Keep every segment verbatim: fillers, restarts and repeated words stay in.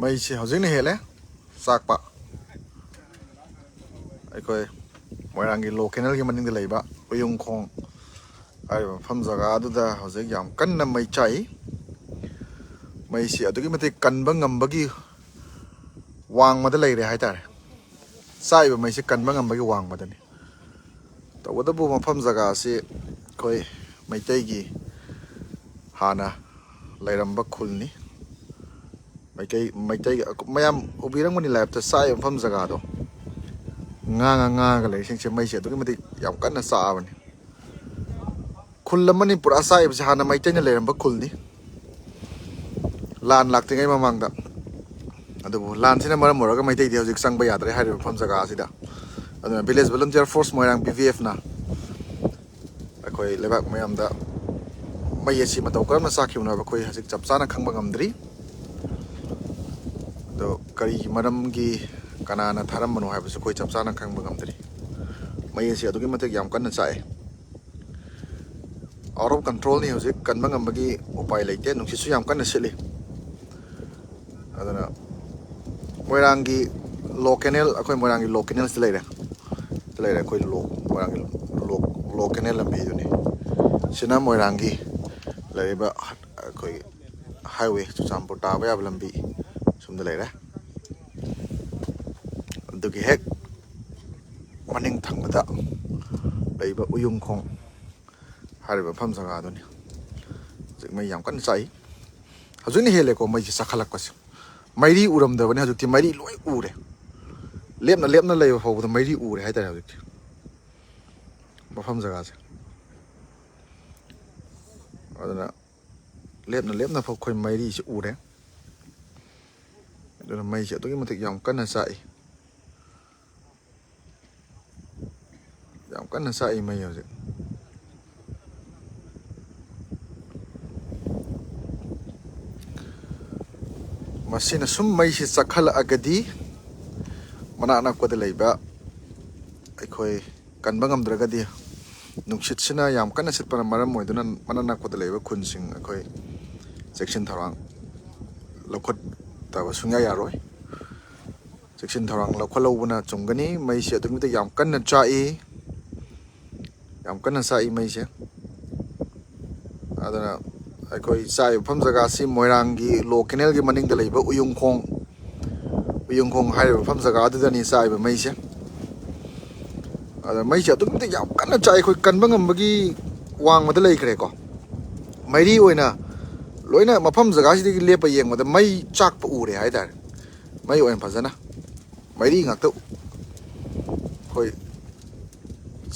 ꯃꯩꯁꯦ ꯍꯧꯖꯤꯛꯅ ꯍꯦꯜꯂꯦ ꯆꯥꯛꯄ꯫ ꯑꯩꯈꯣꯏ ꯃꯣꯏꯔꯥꯡꯒꯤ ꯂꯣ ꯀꯦꯅꯦꯜꯒꯤ ꯃꯅꯤꯡꯗ ꯂꯩꯕ ꯎꯌꯨꯡꯈꯣꯡ ꯍꯥꯏꯔꯤꯕ ꯃꯐꯝ ꯖꯒꯥ ꯑꯗꯨꯗ ꯍꯧꯖꯤꯛ ꯌꯥꯝ ꯀꯟꯅ ꯃꯩ ꯆꯥꯛꯏ꯫ ꯃꯩꯁꯤ ꯑꯗꯨꯛꯀꯤ ꯃꯇꯤꯛ ꯀꯟꯕ ꯉꯝꯕꯒꯤ ꯋꯥꯡꯃꯗ ꯂꯩꯔꯦ ꯍꯥꯏꯇꯥꯔꯦ꯫ ꯆꯥꯛꯏꯕ ꯃꯩꯁꯤ ꯀꯟꯕ ꯉꯝꯕꯒꯤ ꯋꯥꯡꯃꯗꯅꯤ꯫ ꯇꯧꯕꯇꯕꯨ ꯃꯐꯝ ꯖꯒꯥ ꯑꯁꯤ ꯑꯩꯈꯣꯏ ꯃꯩꯇꯩꯒꯤ ꯍꯥꯟꯅ ꯂꯩꯔꯝꯕ ꯈꯨꯜꯅꯤ꯫ ꯃꯩꯇꯩ ꯃꯩꯇꯩꯒꯤ ꯃꯌꯥꯝ ꯎꯕꯤꯔꯝꯒꯅꯤ ꯂꯥꯏꯞꯇ ꯆꯥꯛꯏꯕ ꯃꯐꯝ ꯖꯒꯥꯗꯣ꯫ ꯉꯥꯡꯉ ꯉꯥꯡꯉꯒ ꯂꯩꯔꯤꯁꯤꯡꯁꯦ ꯃꯩꯁꯦ ꯑꯗꯨꯛꯀꯤ ꯃꯇꯤꯛ ꯌꯥꯝ ꯀꯟꯅ ꯆꯥꯛꯑꯕꯅꯤ꯫ ꯈꯨꯜ ꯑꯃꯅꯤ ꯄꯨꯔꯥ ꯆꯥꯛꯏꯕꯁꯦ꯫ ꯍꯥꯟꯅ ꯃꯩꯇꯩꯅ ꯂꯩꯔꯝꯕ ꯈꯨꯜꯅꯤ ꯂꯥꯟ ꯂꯥꯛꯇ꯭ꯔꯤꯉꯩ ꯃꯃꯥꯡꯗ꯫ ꯑꯗꯨꯕꯨ ꯂꯥꯟꯁꯤꯅ ꯃꯔꯝ ꯑꯣꯏꯔꯒ ꯃꯩꯇꯩꯗꯤ ꯍꯧꯖꯤꯛ ꯆꯪꯕ ꯌꯥꯗ꯭ꯔꯦ ꯍꯥꯏꯔꯤꯕ ꯃꯐꯝ ꯖꯒꯥ ꯑꯁꯤꯗ꯫ ꯑꯗꯨꯅ ꯚꯤꯂꯦꯖ ꯚꯣꯂꯨꯟꯇꯤꯌꯔ ꯐꯣꯔꯁ ꯃꯣꯏꯔꯥꯡ, ꯚꯤ ꯚꯤ ꯑꯦꯐꯅ ꯑꯩꯈꯣꯏ ꯂꯩꯕꯥꯛ ꯃꯌꯥꯝꯗ ꯃꯩ ꯑꯁꯤ ꯃꯇꯧ ꯀꯔꯝꯅ ꯆꯥꯛꯈꯤꯕꯅꯣ ꯍꯥꯏꯕ ꯑꯩꯈꯣꯏ ꯍꯧꯖꯤꯛ ꯆꯞ ꯆꯥꯅ ꯈꯪꯕ ꯉꯝꯗ꯭ꯔꯤ꯫ ꯑꯗꯣ ꯀꯔꯤꯒꯤ ꯃꯔꯝꯒꯤ, ꯀꯅꯥꯅ ꯊꯥꯔꯝꯕꯅꯣ ꯍꯥꯏꯕꯁꯨ ꯑꯩꯈꯣꯏ ꯆꯞ ꯆꯥꯅ ꯈꯪꯕ ꯉꯝꯗ꯭ꯔꯤ꯫ ꯃꯩ ꯑꯁꯤ ꯑꯗꯨꯛꯀꯤ ꯃꯇꯤꯛ ꯌꯥꯝ ꯀꯟꯅ ꯆꯥꯛꯑꯦ꯫ ꯑꯥꯎꯠ ꯑꯣꯐ ꯀꯟꯇ꯭ꯔꯣꯜꯅꯤ ꯍꯧꯖꯤꯛ, ꯀꯟꯕ ꯉꯝꯕꯒꯤ ꯎꯄꯥꯏ ꯂꯩꯇꯦ꯫ ꯅꯨꯡꯁꯤꯠꯁꯨ ꯌꯥꯝ ꯀꯟꯅ ꯁꯤꯠꯂꯤ꯫ ꯑꯗꯨꯅ ꯃꯣꯏꯔꯥꯡꯒꯤ ꯂꯣ ꯀꯦꯅꯦꯜ, ꯑꯩꯈꯣꯏ ꯃꯣꯏꯔꯥꯡꯒꯤ ꯂꯣ ꯀꯦꯅꯦꯜꯁꯤꯗ ꯂꯩꯔꯦ꯫ ꯁꯤꯗ ꯂꯩꯔꯦ ꯑꯩꯈꯣꯏ ꯂꯣ, ꯃꯣꯏꯔꯥꯡꯒꯤ ꯂꯣ, ꯂꯣ ꯀꯦꯅꯦꯜ ꯂꯝꯕꯤꯗꯨꯅꯤ꯫ ꯁꯤꯅ ꯃꯣꯏꯔꯥꯡꯒꯤ ꯂꯩꯔꯤꯕ ꯑꯩꯈꯣꯏꯒꯤ ꯍꯥꯏꯋꯦ, ꯆꯨꯔꯆꯥꯟꯄꯨꯔ ꯇꯥꯕ ꯌꯥꯕ ꯂꯝꯕꯤ ꯁꯣꯝꯗ ꯂꯩꯔꯦ꯫ ꯑꯗꯨꯒꯤ ꯍꯦꯛ ꯃꯅꯤꯡ ꯊꯪꯕꯗ ꯂꯩꯕ ꯎꯌꯨꯡꯈꯣꯡ ꯍꯥꯏꯔꯤꯕ ꯃꯐꯝ ꯖꯒꯥꯗꯨꯅꯤ꯫ ꯍꯧꯖꯤꯛ ꯃꯩ ꯌꯥꯝ ꯀꯟꯅ ꯆꯥꯛꯏ꯫ ꯍꯧꯖꯤꯛꯅ ꯍꯦꯜꯂꯦꯀꯣ ꯃꯩꯁꯦ ꯆꯥꯛꯈꯠꯂꯛꯄꯁꯦ꯫ ꯃꯩꯔꯤ ꯎꯔꯝꯗꯕꯅꯤ, ꯍꯧꯖꯤꯛꯇꯤ ꯃꯩꯔꯤ ꯂꯣꯏ ꯎꯔꯦ꯫ ꯂꯦꯞꯅ ꯂꯦꯞꯅ ꯂꯩꯕ ꯐꯥꯎꯕꯗ ꯃꯩꯔꯤ ꯎꯔꯦ ꯍꯥꯏꯇꯥꯔꯦ ꯍꯧꯖꯤꯛꯇꯤ꯫ ꯃꯐꯝ ꯖꯒꯥꯁꯦ꯫ ꯑꯗꯨꯅ ꯂꯦꯞꯅ ꯂꯦꯞꯅ ꯐꯥꯎ ꯑꯩꯈꯣꯏ ꯃꯩꯔꯤꯁꯤ ꯎꯔꯦ꯫ ꯑꯗꯨꯅ ꯃꯩꯁꯦ ꯑꯗꯨꯛꯀꯤ ꯃꯇꯤꯛ ꯌꯥꯝ ꯀꯟꯅ ꯆꯥꯛꯏ꯫ ꯌꯥꯝ ꯀꯟꯅ ꯆꯥꯛꯏ ꯃꯩ ꯍꯧꯖꯤꯛ꯫ ꯃꯁꯤꯅ ꯁꯨꯝ ꯃꯩꯁꯤ ꯆꯥꯛꯈꯠꯂꯛꯑꯒꯗꯤ ꯃꯅꯥꯛ ꯅꯛꯄꯗ ꯂꯩꯕ ꯑꯩꯈꯣꯏ ꯀꯟꯕ ꯉꯝꯗ꯭ꯔꯒꯗꯤ, ꯅꯨꯡꯁꯤꯠꯁꯤꯅ ꯌꯥꯝ ꯀꯟꯅ ꯁꯤꯠꯄꯅ ꯃꯔꯝ ꯑꯣꯏꯗꯨꯅ ꯃꯅꯥꯛ ꯅꯛꯄꯗ ꯂꯩꯕ ꯈꯨꯟꯁꯤꯡ ꯑꯩꯈꯣꯏ ꯆꯦꯛꯁꯤꯟ ꯊꯧꯔꯥꯡ ꯂꯧꯈꯠ-, ꯇꯕ ꯁꯨꯡꯌꯥ ꯌꯥꯔꯣꯏ꯫ ꯆꯦꯛꯁꯤꯟ ꯊꯧꯔꯥꯡ ꯂꯧꯈꯠꯍꯧꯕꯅ ꯆꯨꯝꯒꯅꯤ꯫ ꯃꯩꯁꯦ ꯑꯗꯨꯛꯀꯤ ꯃꯇꯤꯛ ꯌꯥꯝ ꯀꯟꯅ ꯆꯥꯛꯏ, ꯌꯥꯝ ꯀꯟꯅ ꯆꯥꯛꯏ ꯃꯩꯁꯦ꯫ ꯑꯗꯨꯅ ꯑꯩꯈꯣꯏ ꯆꯥꯛꯏꯕ ꯃꯐꯝ ꯖꯒꯥꯁꯤ ꯃꯣꯏꯔꯥꯡꯒꯤ ꯂꯣ ꯀꯦꯅꯦꯜꯒꯤ ꯃꯅꯤꯡꯗ ꯂꯩꯕ ꯎꯌꯨꯡꯈꯣꯡ, ꯎꯌꯨꯡꯈꯣꯡ ꯍꯥꯏꯔꯤꯕ ꯃꯐꯝ ꯖꯒꯥ ꯑꯗꯨꯗꯅꯤ ꯆꯥꯛꯏꯕ ꯃꯩꯁꯦ꯫ ꯑꯗ ꯃꯩꯁꯦ ꯑꯗꯨꯛꯀꯤ ꯃꯇꯤꯛ ꯌꯥꯝ ꯀꯟꯅ ꯆꯥꯛꯏ, ꯑꯩꯈꯣꯏ ꯀꯟꯕ ꯉꯝꯕꯒꯤ ꯋꯥꯡꯃꯗ ꯂꯩꯈ꯭ꯔꯦꯀꯣ꯫ ꯃꯩꯔꯤ ꯑꯣꯏꯅ ꯂꯣꯏꯅ ꯃꯐꯝ ꯖꯒꯥꯁꯤꯗꯒꯤ ꯂꯦꯞꯄ ꯌꯦꯡꯕꯗ ꯃꯩ ꯆꯥꯛꯄ ꯎꯔꯦ ꯍꯥꯏꯇꯥꯔꯦ꯫ ꯃꯩ ꯑꯣꯏꯅ ꯐꯖꯅ ꯃꯩꯔꯤ ꯉꯥꯛꯇ ꯑꯩꯈꯣꯏ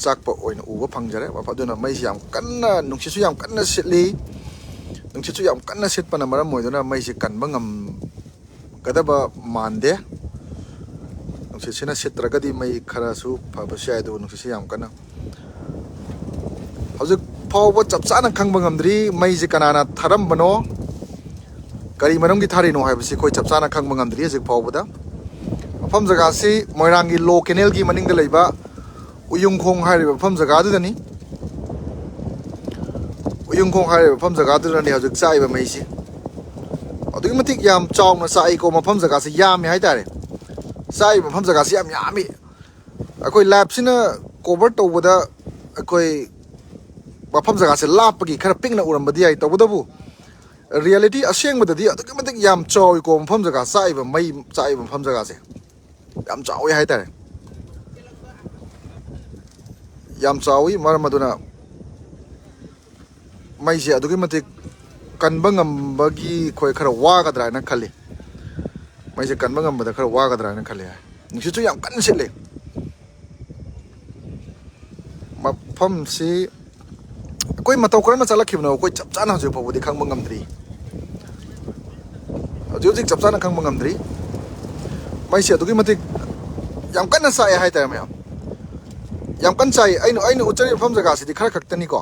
ꯆꯥꯛꯄ ꯑꯣꯏꯅ ꯎꯕ ꯐꯪꯖꯔꯦ꯫ ꯑꯗꯨꯅ ꯃꯩꯁꯤ ꯌꯥꯝ ꯀꯟꯅ, ꯅꯨꯡꯁꯤꯠꯁꯨ ꯌꯥꯝ ꯀꯟꯅ ꯁꯤꯠꯂꯤ꯫ ꯅꯨꯡꯁꯤꯠꯁꯨ ꯌꯥꯝ ꯀꯟꯅ ꯁꯤꯠꯄꯅ ꯃꯔꯝ ꯑꯣꯏꯗꯨꯅ ꯃꯩꯁꯤ ꯀꯟꯕ ꯉꯝꯒꯗꯕ ꯃꯥꯟꯗꯦ꯫ ꯅꯨꯡꯁꯤꯠꯁꯤꯅ ꯁꯤꯠꯇ꯭ꯔꯒꯗꯤ ꯃꯩ ꯈꯔꯁꯨ ꯐꯕꯁꯨ ꯌꯥꯏ, ꯑꯗꯨꯕꯨ ꯅꯨꯡꯁꯤꯠꯁꯤ ꯌꯥꯝ ꯀꯟꯅ, ꯍꯧꯖꯤꯛ ꯐꯥꯎꯕ ꯆꯞ ꯆꯥꯅ ꯈꯪꯕ ꯉꯝꯗ꯭ꯔꯤ ꯃꯩꯁꯤ ꯀꯅꯥꯅ ꯊꯥꯔꯝꯕꯅꯣ, ꯀꯔꯤ ꯃꯔꯝꯒꯤ ꯊꯥꯔꯤꯅꯣ ꯍꯥꯏꯕꯁꯤ ꯑꯩꯈꯣꯏ ꯆꯞ ꯆꯥꯅ ꯈꯪꯕ ꯉꯝꯗ꯭ꯔꯤ ꯍꯧꯖꯤꯛ ꯐꯥꯎꯕꯗ꯫ ꯃꯐꯝ ꯖꯒꯥꯁꯤ ꯃꯣꯏꯔꯥꯡꯒꯤ ꯂꯣ ꯀꯦꯅꯦꯜꯒꯤ ꯃꯅꯤꯡꯗ ꯂꯩꯕ ꯎꯌꯨꯡꯈꯣꯡ ꯍꯥꯏꯔꯤꯕ ꯃꯐꯝ ꯖꯒꯥꯗꯨꯗꯅꯤ꯫ ꯎꯌꯨꯡꯈꯣꯡ ꯍꯥꯏꯔꯤꯕ ꯃꯐꯝ ꯖꯒꯥꯗꯨꯗꯅꯤ ꯍꯧꯖꯤꯛ ꯆꯥꯛꯏꯕ ꯃꯩꯁꯤ꯫ ꯑꯗꯨꯛꯀꯤ ꯃꯇꯤꯛ ꯌꯥꯝ ꯆꯥꯎꯅ ꯆꯥꯛꯏꯀꯣ, ꯃꯐꯝ ꯖꯒꯥꯁꯤ ꯌꯥꯝꯃꯤ ꯍꯥꯏꯇꯥꯔꯦ꯫ ꯆꯥꯛꯏꯕ ꯃꯐꯝ ꯖꯒꯥꯁꯤ ꯌꯥꯝ ꯌꯥꯝꯃꯤ꯫ ꯑꯩꯈꯣꯏ ꯂꯥꯏꯞꯁꯤꯅ ꯀꯣꯚꯔ ꯇꯧꯕꯗ ꯑꯩꯈꯣꯏ ꯃꯐꯝ ꯖꯒꯥꯁꯦ ꯂꯥꯞꯄꯒꯤ ꯈꯔ ꯄꯤꯛꯅ ꯎꯔꯝꯕꯗꯤ ꯌꯥꯏ, ꯇꯧꯕꯇꯕꯨ ꯔꯤꯌꯦꯂꯤꯇꯤ ꯑꯁꯦꯡꯕꯗꯗꯤ ꯑꯗꯨꯛꯀꯤ ꯃꯇꯤꯛ ꯌꯥꯝ ꯆꯥꯎꯏꯀꯣ, ꯃꯐꯝ ꯖꯒꯥ ꯆꯥꯛꯏꯕ, ꯃꯩ ꯆꯥꯛꯏꯕ ꯃꯐꯝ ꯖꯒꯥꯁꯦ ꯌꯥꯝ ꯆꯥꯎꯋꯤ ꯍꯥꯏꯇꯥꯔꯦ꯫ ꯌꯥꯝ ꯆꯥꯎꯋꯤ, ꯃꯔꯝ ꯑꯗꯨꯅ ꯃꯩꯁꯦ ꯑꯗꯨꯛꯀꯤ ꯃꯇꯤꯛ ꯀꯟꯕ ꯉꯝꯕꯒꯤ ꯑꯩꯈꯣꯏ ꯈꯔ ꯋꯥꯒꯗ꯭ꯔꯥ ꯍꯥꯏꯅ ꯈꯜꯂꯤ꯫ ꯃꯩꯁꯦ ꯀꯟꯕ ꯉꯝꯕꯗ ꯈꯔ ꯋꯥꯒꯗ꯭ꯔꯥ ꯍꯥꯏꯅ ꯈꯜꯂꯤ꯫ ꯅꯨꯡꯁꯤꯠꯁꯨ ꯌꯥꯝ ꯀꯟꯅ ꯁꯤꯠꯂꯤ꯫ ꯃꯐꯝꯁꯤ ꯑꯩꯈꯣꯏ ꯃꯇꯧ ꯀꯔꯝꯅ ꯆꯠꯂꯛꯈꯤꯕꯅꯣ ꯑꯩꯈꯣꯏ ꯆꯞ ꯆꯥꯅ ꯍꯧꯖꯤꯛ ꯐꯥꯎꯕꯗꯤ ꯈꯪꯕ ꯉꯝꯗ꯭ꯔꯤ꯫ ꯍꯧꯖꯤꯛ ꯍꯧꯖꯤꯛ ꯆꯞ ꯆꯥꯅ ꯈꯪꯕ ꯉꯝꯗ꯭ꯔꯤ꯫ ꯃꯩꯁꯦ ꯑꯗꯨꯛꯀꯤ ꯃꯇꯤꯛ ꯌꯥꯝ ꯀꯟꯅ ꯆꯥꯛꯑꯦ ꯍꯥꯏꯇꯥꯔꯦ ꯃꯌꯥꯝ, ꯌꯥꯝ ꯀꯟꯅ ꯆꯥꯛꯏ꯫ ꯑꯩꯅ, ꯑꯩꯅ ꯎꯠꯆꯔꯤꯕ ꯃꯐꯝ ꯖꯒꯥꯁꯤꯗꯤ ꯈꯔ ꯈꯛꯇꯅꯤꯀꯣ,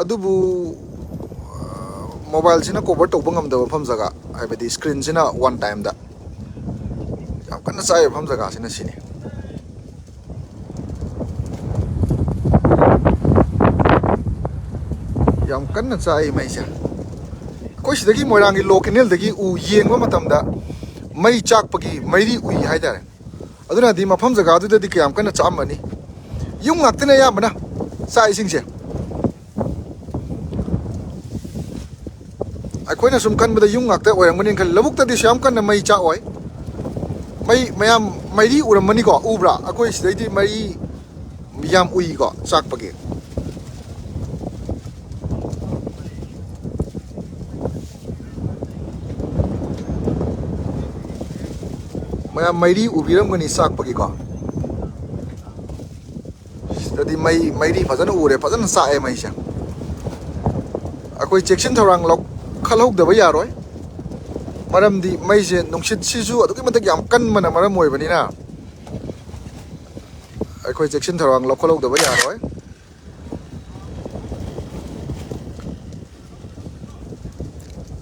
ꯑꯗꯨꯕꯨ ꯃꯣꯕꯥꯏꯜꯁꯤꯅ ꯀꯣꯚꯔ ꯇꯧꯕ ꯉꯝꯗꯕ ꯃꯐꯝ ꯖꯒꯥ, ꯍꯥꯏꯕꯗꯤ ꯁ꯭ꯀ꯭ꯔꯤꯟꯁꯤꯅ ꯋꯥꯟ ꯇꯥꯏꯝꯗ ꯌꯥꯝ ꯀꯟꯅ ꯆꯥꯏꯕ ꯃꯐꯝ ꯖꯒꯥꯁꯤꯅ ꯁꯤꯅꯤ꯫ ꯌꯥꯝ ꯀꯟꯅ ꯆꯥꯏ ꯃꯩꯁꯦ꯫ ꯑꯩꯈꯣꯏ ꯁꯤꯗꯒꯤ ꯃꯣꯏꯔꯥꯡꯒꯤ ꯂꯣ ꯀꯦꯅꯦꯜꯗꯒꯤ ꯎ ꯌꯦꯡꯕ ꯃꯇꯝꯗ ꯃꯩ ꯆꯥꯛꯄꯒꯤ ꯃꯩꯔꯤ ꯎꯏ ꯍꯥꯏꯇꯥꯔꯦ꯫ ꯑꯗꯨꯅꯗꯤ ꯃꯐꯝ ꯖꯒꯥꯗꯨꯗꯗꯤ ꯀꯌꯥꯝ ꯀꯟꯅ ꯆꯥꯛꯑꯝꯃꯅꯤ꯫ ꯌꯨꯝ ꯉꯥꯛꯇꯅꯦ ꯑꯌꯥꯝꯕꯅ ꯆꯥꯛꯏꯁꯤꯡꯁꯦ꯫ ꯑꯩꯈꯣꯏꯅ ꯁꯨꯝ ꯈꯟꯕꯗ ꯌꯨꯝ ꯉꯥꯛꯇ ꯑꯣꯏꯔꯝꯒꯅꯤ ꯈꯜꯂꯤ꯫ ꯂꯧꯕꯨꯛꯇꯗꯤ ꯁꯨ ꯌꯥꯝ ꯀꯟꯅ ꯃꯩ ꯆꯥꯛꯑꯣꯏ꯫ ꯃꯩ ꯃꯌꯥꯝ ꯃꯩꯔꯤ ꯎꯔꯝꯃꯅꯤꯀꯣ? ꯎꯕ꯭ꯔꯥ? ꯑꯩꯈꯣꯏ ꯁꯤꯗꯩꯗꯤ ꯃꯩꯔꯤ ꯌꯥꯝ ꯎꯏꯀꯣ ꯆꯥꯛꯄꯒꯤ꯫ ꯃꯌꯥꯝ ꯃꯩꯔꯤ ꯎꯕꯤꯔꯝꯒꯅꯤ ꯆꯥꯛꯄꯒꯤꯀꯣ꯫ ꯁꯤꯗꯗꯤ ꯃꯩ, ꯃꯩꯔꯤ ꯐꯖꯅ ꯎꯔꯦ, ꯐꯖꯅ ꯆꯥꯛꯑꯦ ꯃꯩꯁꯦ꯫ ꯑꯩꯈꯣꯏ ꯆꯦꯛꯁꯤꯟ ꯊꯧꯔꯥꯡ ꯂꯧꯈꯠꯍꯧꯗꯕ ꯌꯥꯔꯣꯏ꯫ ꯃꯔꯝꯗꯤ ꯃꯩꯁꯦ, ꯅꯨꯡꯁꯤꯠꯁꯤꯁꯨ ꯑꯗꯨꯛꯀꯤ ꯃꯇꯤꯛ ꯌꯥꯝ ꯀꯟꯕꯅ ꯃꯔꯝ ꯑꯣꯏꯕꯅꯤꯅ, ꯑꯩꯈꯣꯏ ꯆꯦꯛꯁꯤꯟ ꯊꯧꯔꯥꯡ ꯂꯧꯈꯠꯍꯧꯗꯕ ꯌꯥꯔꯣꯏ꯫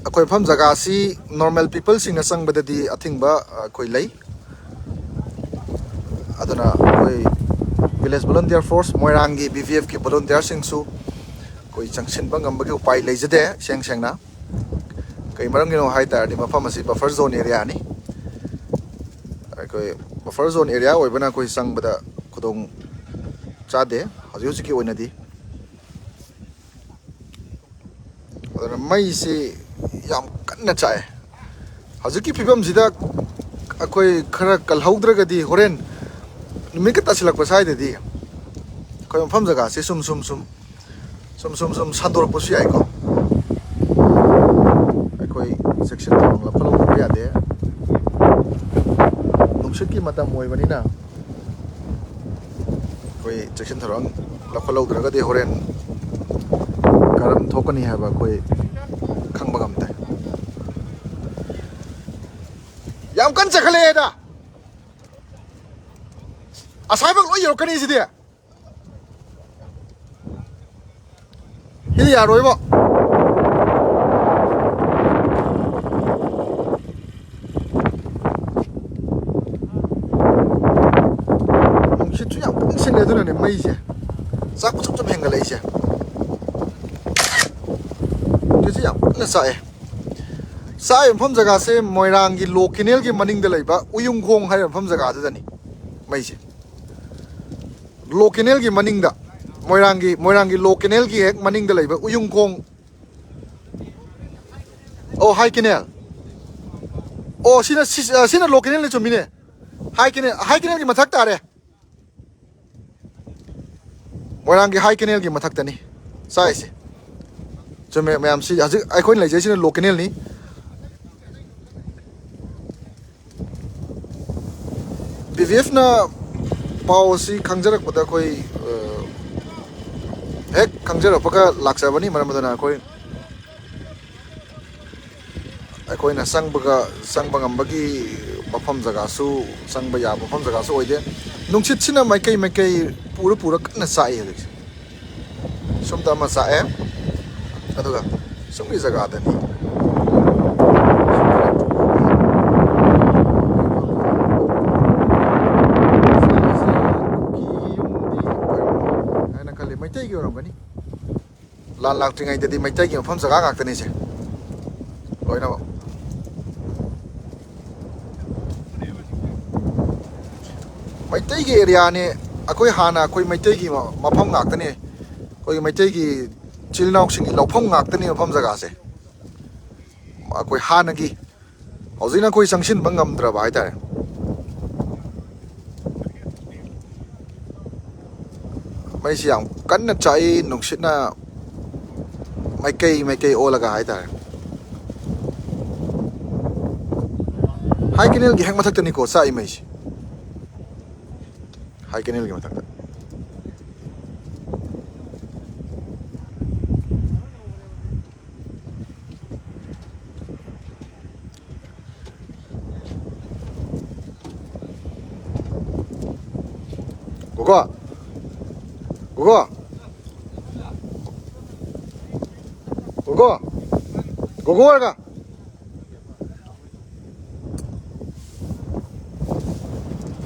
ꯑꯩꯈꯣꯏ ꯃꯐꯝ ꯖꯒꯥꯁꯤ normal peopleꯁꯤꯡꯅ ꯆꯪꯕꯗꯗꯤ ꯑꯊꯤꯡꯕ, ꯑ, ꯑꯩꯈꯣꯏ ꯂꯩ꯫ ꯑꯗꯨꯅ ꯑꯩꯈꯣꯏ Village Volunteer Force, ꯃꯣꯏꯔꯥꯡꯒꯤ B V Fꯀꯤ volunteerꯁꯤꯡꯁꯨ ꯑꯩꯈꯣꯏ ꯆꯪꯁꯤꯟꯕ ꯉꯝꯕꯒꯤ ꯎꯄꯥꯏ ꯂꯩꯖꯗꯦ, ꯏꯁꯦꯡ ꯁꯦꯡꯅ꯫ ꯀꯩ ꯃꯔꯝꯒꯤꯅꯣ ꯍꯥꯏ ꯇꯥꯔꯗꯤ, ꯃꯐꯝ ꯑꯁꯤ buffer zone areaꯅꯤ꯫ ꯑꯩꯈꯣꯏ buffer zone area ꯑꯣꯏꯕꯅ ꯑꯩꯈꯣꯏ ꯆꯪꯕꯗ ꯈꯨꯗꯣꯡ ꯆꯥꯗꯦ ꯍꯧꯖꯤꯛ ꯍꯧꯖꯤꯛꯀꯤ ꯑꯣꯏꯅꯗꯤ꯫ ꯑꯗꯨꯅ ꯃꯩꯁꯤ ꯌꯥꯝ ꯀꯟꯅ ꯆꯥꯛꯑꯦ꯫ ꯍꯧꯖꯤꯛꯀꯤ ꯐꯤꯕꯝꯁꯤꯗ ꯑꯩꯈꯣꯏ ꯈꯔ ꯀꯜꯍꯧꯗ꯭ꯔꯒꯗꯤ, ꯍꯣꯔꯦꯟ ꯅꯨꯃꯤꯠꯀ ꯇꯥꯁꯤꯜꯂꯛꯄ ꯁ꯭ꯋꯥꯏꯗꯗꯤ ꯑꯩꯈꯣꯏ ꯃꯐꯝ ꯖꯒꯥꯁꯤ ꯁꯨꯝ ꯁꯨꯝ ꯁꯨꯝ ꯁꯨꯝ ꯁꯨꯝ ꯁꯨꯝ ꯁꯟꯗꯣꯔꯛꯄꯁꯨ ꯌꯥꯏꯀꯣ꯫ ꯑꯩꯈꯣꯏ ꯆꯦꯛꯁꯤꯟ ꯊꯧꯔꯥꯡ ꯂꯧꯈꯠꯍꯧꯗꯕ ꯌꯥꯗꯦ꯫ ꯅꯨꯡꯁꯤꯠꯀꯤ ꯃꯇꯝ ꯑꯣꯏꯕꯅꯤꯅ, ꯑꯩꯈꯣꯏ ꯆꯦꯛꯁꯤꯟ ꯊꯧꯔꯥꯡ ꯂꯧꯈꯠꯍꯧꯗ꯭ꯔꯒꯗꯤ ꯍꯣꯔꯦꯟ ꯀꯔꯝ ꯊꯣꯛꯀꯅꯤ ꯍꯥꯏꯕ ꯑꯩꯈꯣꯏ ꯈꯪꯕ ꯉꯝꯗꯦ꯫ ꯌꯥꯝ ꯀꯟꯅ ꯆꯈꯠꯂꯛꯑꯦꯗ꯫ ꯑꯁꯥꯏꯐꯥꯎ ꯂꯣꯏ ꯌꯧꯔꯛꯀꯅꯤ ꯁꯤꯗꯤ꯫ ꯁꯤꯗꯤ ꯌꯥꯔꯣꯏꯕꯣ꯫ ꯅꯨꯡꯁꯤꯠꯁꯨ ꯌꯥꯝ ꯀꯟꯅ ꯁꯤꯠꯂꯦ, ꯑꯗꯨꯅꯅꯦ ꯃꯩꯁꯦ ꯆꯥꯛꯄ ꯁꯨꯝ ꯁꯨꯝ ꯍꯦꯟꯒꯠꯂꯛꯏꯁꯦ꯫ ꯅꯨꯡꯁꯤꯠꯁꯦ ꯌꯥꯝ ꯀꯟꯅ ꯆꯥꯛꯑꯦ꯫ ꯆꯥꯛꯏ ꯃꯐꯝ ꯖꯒꯥꯁꯦ ꯃꯣꯏꯔꯥꯡꯒꯤ ꯂꯣ ꯀꯦꯅꯦꯜꯒꯤ ꯃꯅꯤꯡꯗ ꯂꯩꯕ ꯎꯌꯨꯡꯈꯣꯡ ꯍꯥꯏꯔꯤꯕ ꯃꯐꯝ ꯖꯒꯥꯗꯨꯗꯅꯤ ꯃꯩꯁꯦ꯫ ꯂꯣ ꯀꯦꯅꯦꯜꯒꯤ ꯃꯅꯤꯡꯗ, ꯃꯣꯏꯔꯥꯡꯒꯤ, ꯃꯣꯏꯔꯥꯡꯒꯤ ꯂꯣ ꯀꯦꯅꯦꯜꯒꯤ ꯍꯦꯛ ꯃꯅꯤꯡꯗ ꯂꯩꯕ ꯎꯌꯨꯡꯈꯣꯡ꯫ ꯑꯣ, ꯍꯥꯏ ꯀꯦꯅꯦꯜ꯫ ꯑꯣ, ꯁꯤꯅ, ꯁꯤ-, ꯑ, ꯁꯤꯅ ꯂꯣ ꯀꯦꯅꯦꯜꯅꯤ, ꯆꯨꯝꯃꯤꯅꯦ꯫ ꯍꯥꯏ ꯀꯦꯅꯦꯜ, ꯍꯥꯏ ꯀꯦꯅꯦꯜꯒꯤ ꯃꯊꯛ ꯇꯥꯔꯦ꯫ ꯃꯣꯏꯔꯥꯡꯒꯤ ꯍꯥꯏ ꯀꯦꯅꯦꯜꯒꯤ ꯃꯊꯛꯇꯅꯤ ꯆꯥꯛꯏꯁꯦ꯫ ꯆꯨꯝꯃꯦ ꯃꯌꯥꯝ, ꯁꯤ ꯍꯧꯖꯤꯛ ꯑꯩꯈꯣꯏꯅ ꯂꯩꯖꯩꯁꯤꯅ ꯂꯣ ꯀꯦꯅꯦꯜꯅꯤ꯫ ꯕꯤ ꯕꯤ ꯑꯦꯐꯅ ꯄꯥꯎ ꯑꯁꯤ ꯈꯪꯖꯔꯛꯄꯗ ꯑꯩꯈꯣꯏ, ꯑ, ꯍꯦꯛ ꯈꯪꯖꯔꯛꯄꯒ ꯂꯥꯛꯆꯕꯅꯤ꯫ ꯃꯔꯝ ꯑꯗꯨꯅ ꯑꯩꯈꯣꯏ, ꯑꯩꯈꯣꯏꯅ ꯆꯪꯕꯒ, ꯆꯪꯕ ꯉꯝꯕꯒꯤ ꯃꯐꯝ ꯖꯒꯥꯁꯨ, ꯆꯪꯕ ꯌꯥꯕ ꯃꯐꯝ ꯖꯒꯥꯁꯨ ꯑꯣꯏꯗꯦ꯫ ꯅꯨꯡꯁꯤꯠꯁꯤꯅ ꯃꯥꯏꯀꯩ ꯃꯥꯏꯀꯩ ꯄꯨꯔ ꯄꯨꯔ ꯀꯟꯅ ꯆꯥꯛꯏ ꯍꯧꯖꯤꯛꯁꯦ꯫ ꯁꯣꯝꯗ ꯑꯃ ꯆꯥꯛꯑꯦ, ꯑꯗꯨꯒ ꯁꯣꯝꯒꯤ ꯖꯒꯥꯗꯅꯤ꯫ ꯀꯨꯀꯤꯒꯤ ꯌꯨꯝꯗꯤ ꯑꯣꯏꯔꯝꯃꯣꯏ ꯍꯥꯏꯅ ꯈꯜꯂꯤ, ꯃꯩꯇꯩꯒꯤ ꯑꯣꯏꯔꯝꯒꯅꯤ꯫ ꯂꯥꯟ ꯂꯥꯛꯇ꯭ꯔꯤꯉꯩꯗꯗꯤ ꯃꯩꯇꯩꯒꯤ ꯃꯐꯝ ꯖꯒꯥ ꯉꯥꯛꯇꯅꯤꯁꯦ ꯂꯣꯏꯅꯃꯛ꯫ ꯃꯩꯇꯩꯒꯤ ꯑꯦꯔꯤꯌꯥꯅꯤ꯫ ꯑꯩꯈꯣꯏ ꯍꯥꯟꯅ ꯑꯩꯈꯣꯏ ꯃꯩꯇꯩꯒꯤ ꯃ-, ꯃꯐꯝ ꯉꯥꯛꯇꯅꯤ꯫ ꯑꯩꯈꯣꯏꯒꯤ ꯃꯩꯇꯩꯒꯤ ꯏꯆꯤꯜ ꯏꯅꯥꯎꯁꯤꯡꯒꯤ ꯂꯧꯐꯝ ꯉꯥꯛꯇꯅꯤ ꯃꯐꯝ ꯖꯒꯥꯁꯦ꯫ ꯑꯩꯈꯣꯏ ꯍꯥꯟꯅꯒꯤ, ꯍꯧꯖꯤꯛꯅ ꯑꯩꯈꯣꯏ ꯆꯪꯁꯤꯟꯕ ꯉꯝꯗ꯭ꯔꯕ ꯍꯥꯏꯇꯥꯔꯦ꯫ ꯃꯩꯁꯤ ꯌꯥꯝ ꯀꯟꯅ ꯆꯥꯛꯏ, ꯅꯨꯡꯁꯤꯠꯅ ꯃꯥꯏꯀꯩ ꯃꯥꯏꯀꯩ ꯑꯣꯜꯂꯒ ꯍꯥꯏꯇꯥꯔꯦ꯫ ꯍꯥꯏ ꯀꯦꯅꯦꯜꯒꯤ ꯍꯦꯛ ꯃꯊꯛꯇꯅꯤꯀꯣ ꯆꯥꯛꯏ ꯃꯩꯁꯤ꯫ ꯍꯥꯏ ꯀꯦꯅꯦꯜꯒꯤ ꯃꯊꯛꯇ꯫ ꯒꯣꯒꯣ, ꯒꯣꯒꯣ, ꯒꯣꯒꯣ, ꯒꯣꯒꯣ ꯍꯥꯏꯔꯒ꯫